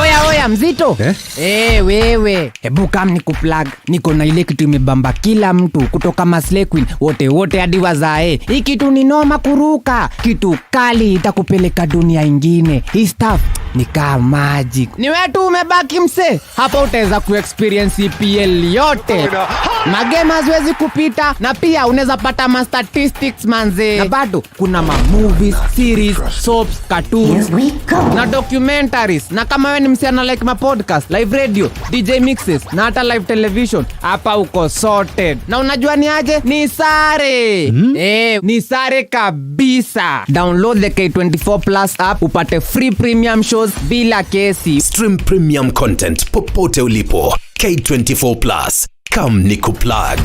Oya oya mzito eh? Wewe hebu kam ni kuplug. Niko na ile kitu imebamba kila mtu kutoka Maslay Queen wote wote hadi wazae. Hii kitu ni noma kuruka, kitu kali itakupeleka dunia ingine. Hii stuff ni kama magic. Ni wewe tu umebaki mse. Hapa utaweza kuexperience EPL yote. Magame haziwezi kupita na pia unaweza pata ma statistics manze. Na bado kuna ma movies, series, soaps, cartoons na documentaries. Na kama wewe ni msichana like ma podcast, live radio, DJ mixes na hata live television, hapa uko sorted. Na unajua ni aje? Ni sare. Ni sare kabisa. Download the K24 Plus app upate free premium shows bila kesi.
Stream premium content popote ulipo. K24 Plus. Come nikuplug.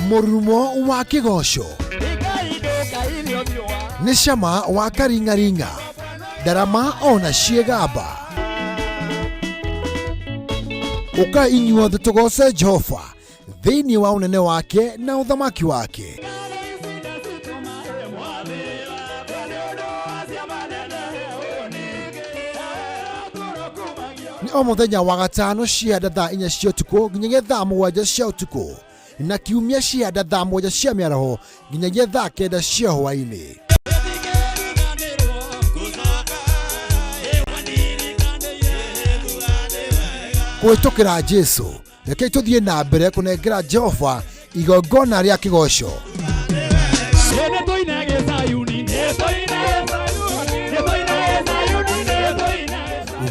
Mũrurumo wa kĩgoco nĩ cama wa karing'aring'a, ndarama ona ciĩgamba. Ũkai inyuothe tũgoce Jehova thĩinĩ wa ũnene wake na ũthamaki wake. Nĩ o mũthenya wa gatano cia thaa 4 cia ũtukũ nginyagia thaa 7 cia ũtukũ, na kiumia cia thaa 7 cia mĩaraho nginyagia thaa 9 cia hwaĩ-inĩ. Kũhĩtũkĩra Jesu, rekei tũthiĩ na mbere kũnengera Jehova igongona rĩa kĩgoco.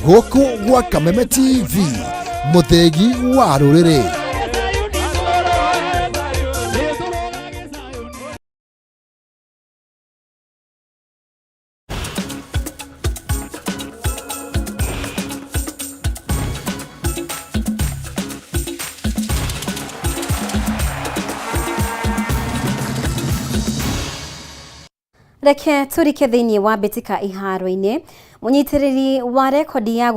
Gũkũ gwa Kameme TV, mũthĩgi wa rũrĩrĩ.
Reke turike thĩinĩ wa mbĩtĩka iharo-inĩ. Mũnyitĩrĩri wa rekodi ya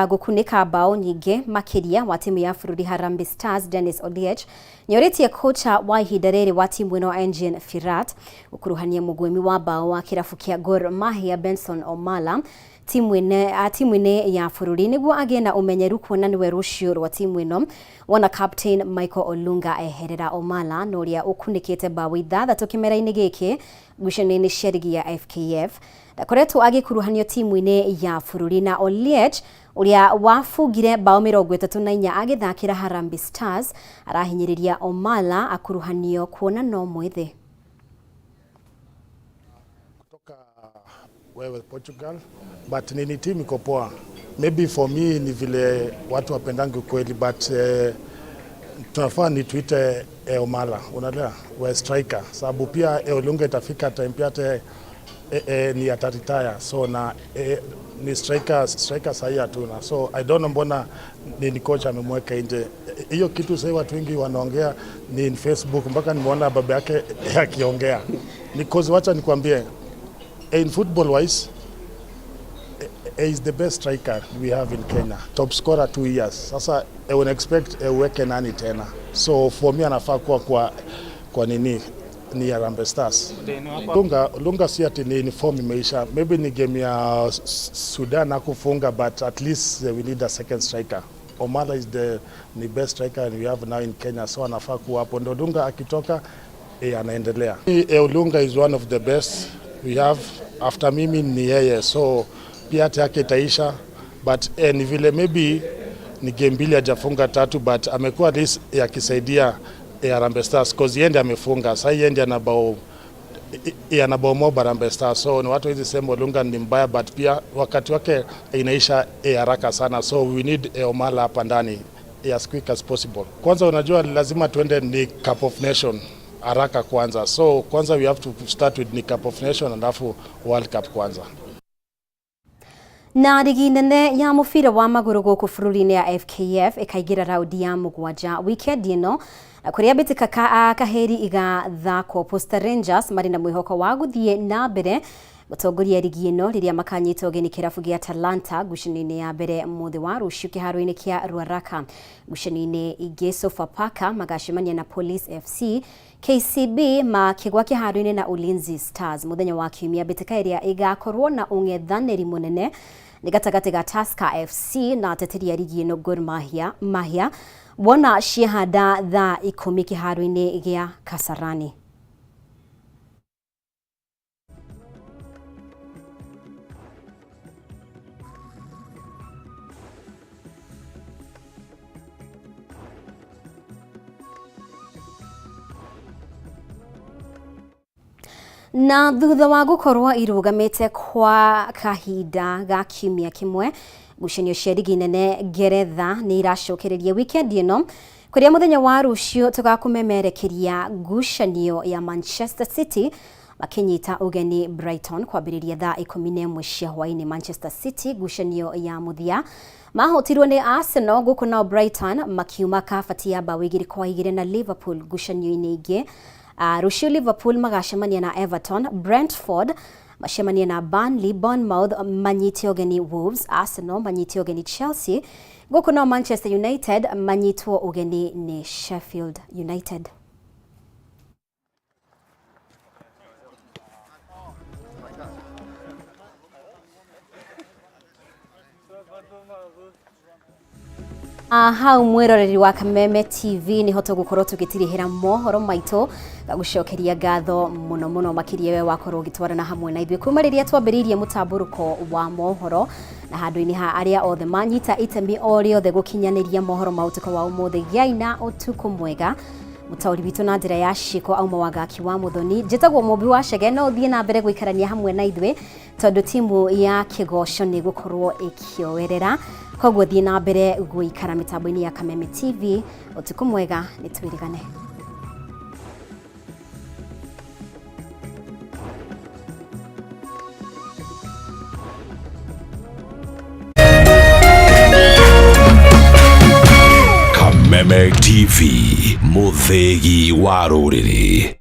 gũkunĩka mbaũ nyingĩ makĩria wa timu ya bũrũri Harambee Stars Dennis Oliech nĩorĩtie kocha wa ihinda rĩrĩ wa timu ĩno Engin Firat gũkuruhania mũgwĩmi wa mbaũ wa kĩrabu kĩa Gor Mahia Benson Omala timu-inĩ ya bũrũri nĩguo agĩe na ũmenyeru kuona nĩwe rũciũ rwa timu ĩno. Wona captain Michael Olunga eherera Omala na ũrĩa ũkunĩkĩte mbaũ 6 kĩmera-inĩ gĩkĩ ngucanio-inĩ cia rigi ya FKF. Ndakoretwo agĩkuruhanio timu-inĩ ya bũrũri na Oliech ũrĩa wabungire mbaũ 34 agĩthakĩra Harambee Stars arahinyĩrĩria Omala akuruhanio kuona no mwĩthĩ.
Wewe Portugal, but nini team iko poa. Maybe for me ni vile watu wapendangi kweli, but tunafaa ni tuite Omala, unaelewa, we striker, sababu pia Olunga itafika time pia hata ni ataretire, so na ni striker sahi hatuna, so I don't know mbona ni coach amemweka nje hiyo kitu. Sasa watu wengi wanaongea ni in Facebook, mpaka nimeona baba yake akiongea ni cause, wacha nikwambie, in football wise is the best striker we have in Kenya, top scorer 2 years. Sasa I would expect uweke nani tena? So for me anafaa kuwa kwa nini ni Harambee Stars. Lunga si ati ni form imeisha, maybe ni game ya Sudan hakufunga, but at least we need a second striker. Omala is the best striker we have now in Kenya, so anafaa kuwa hapo. Ndo Lunga akitoka anaendelea. Olunga is one of the best we have, after mimi ni yeye, so pia hata yake itaisha, but ni vile maybe ni game mbili hajafunga 3, but amekuwa at least akisaidia Harambee Stars cause yeye ndiye amefunga. Sasa yeye ndiye ana bao mob Harambee Stars, so ni watu hizi sema Olunga ni mbaya, but pia wakati wake inaisha haraka sana, so we need Omala hapa ndani as quick as possible. Kwanza unajua lazima tuende ni Cup of Nation haraka kwanza, so kwanza we have to start with ni Cup of Nation alafu World Cup kwanza.
Na rigi nene ya mũbira wa magũrũ gũkũ bũrũri-inĩ ya FKF ĩkaingĩra raundi ya 7 weekend ĩno, na kũrĩa mbĩtĩka kahĩri igathakwo. Posta Rangers marĩ na mwĩhoko wa gũthiĩ na mbere gũtongoria rigi ĩno rĩrĩa makanyita ũgeni kĩrabu gĩa Talanta ngucanio-inĩ ya mbere mũthĩ wa rũciũ kĩharo-inĩ kĩa Ruaraka. Ngucanio-inĩ ingĩ Sofapaka magacemania na Police FC, KCB makĩgwa kĩharo-inĩ na Ulinzi Stars. Mũthenya wa kiumia mbĩtĩka ĩrĩa ĩgakorwo na ũng'ethanĩri mũnene nĩ gatagatĩ ga Tusker FC na ateteri a rigi ĩno Gor Mahia wona ciehanda thaa 10 kĩharo-inĩ gĩa Kasarani. Na thutha wa gũkorwo irũgamĩte kwa kahinda ga kiumia kĩmwe, ngucanio cia rigi nene Ngeretha nĩ iracokereria weekend ĩno kũrĩa mũthenya wa rũciũ tũgakũmemerekeria ngucanio ya Manchester City Makinyita ũgeni Brighton kwambĩrĩria thaa 11 cia hwaĩ-inĩ. Manchester City ngucanio ya mũthia mahotirwo nĩ Arsenal, gũkũ nao Brighton makiuma kabati ya mbaũ 2-2 na Liverpool ngucanio-inĩ ingĩ. Rũciũ Liverpool magacemania na Everton, Brentford macemanie na Burnley, Bournemouth manyite ũgeni Wolves, Arsenal manyite ũgeni Chelsea, gũkũ nao Manchester United manyitwo ũgeni nĩ Sheffield United. Hau mwiroreri wa Kameme TV niho tũgũkorwo tũgĩtirihĩra mohoro maitũ. Ngagucokeria ngatho mũno mũno makĩria we wakorwo ũgĩtwarana hamwe na ithuĩ kuma rĩrĩa twambĩrĩirie mũtambũrũko wa mohoro, na handũ-inĩ ha arĩa othe manyita itemi o rĩothe gũkinyanĩria mohoro ma ũtukũ wa ũmũthĩ. Gĩai na ũtukũ mwega. Mũtaũri witũ na njĩra ya ciĩko auma Wangaki wa Mũthoni. Njĩtagwo Mũmbi wa Chege, no ũthiĩ na mbere gũikarania hamwe na ithuĩ tondũ timu ya Kĩgoco nĩ gũkorwo ĩkĩoerera, koguo thiĩ na mbere gũikara mĩtambo-inĩ ya Kameme TV. Ũtukũ mwega, nĩ twĩrigane.
Kameme TV, mũthĩgi wa rũrĩrĩ.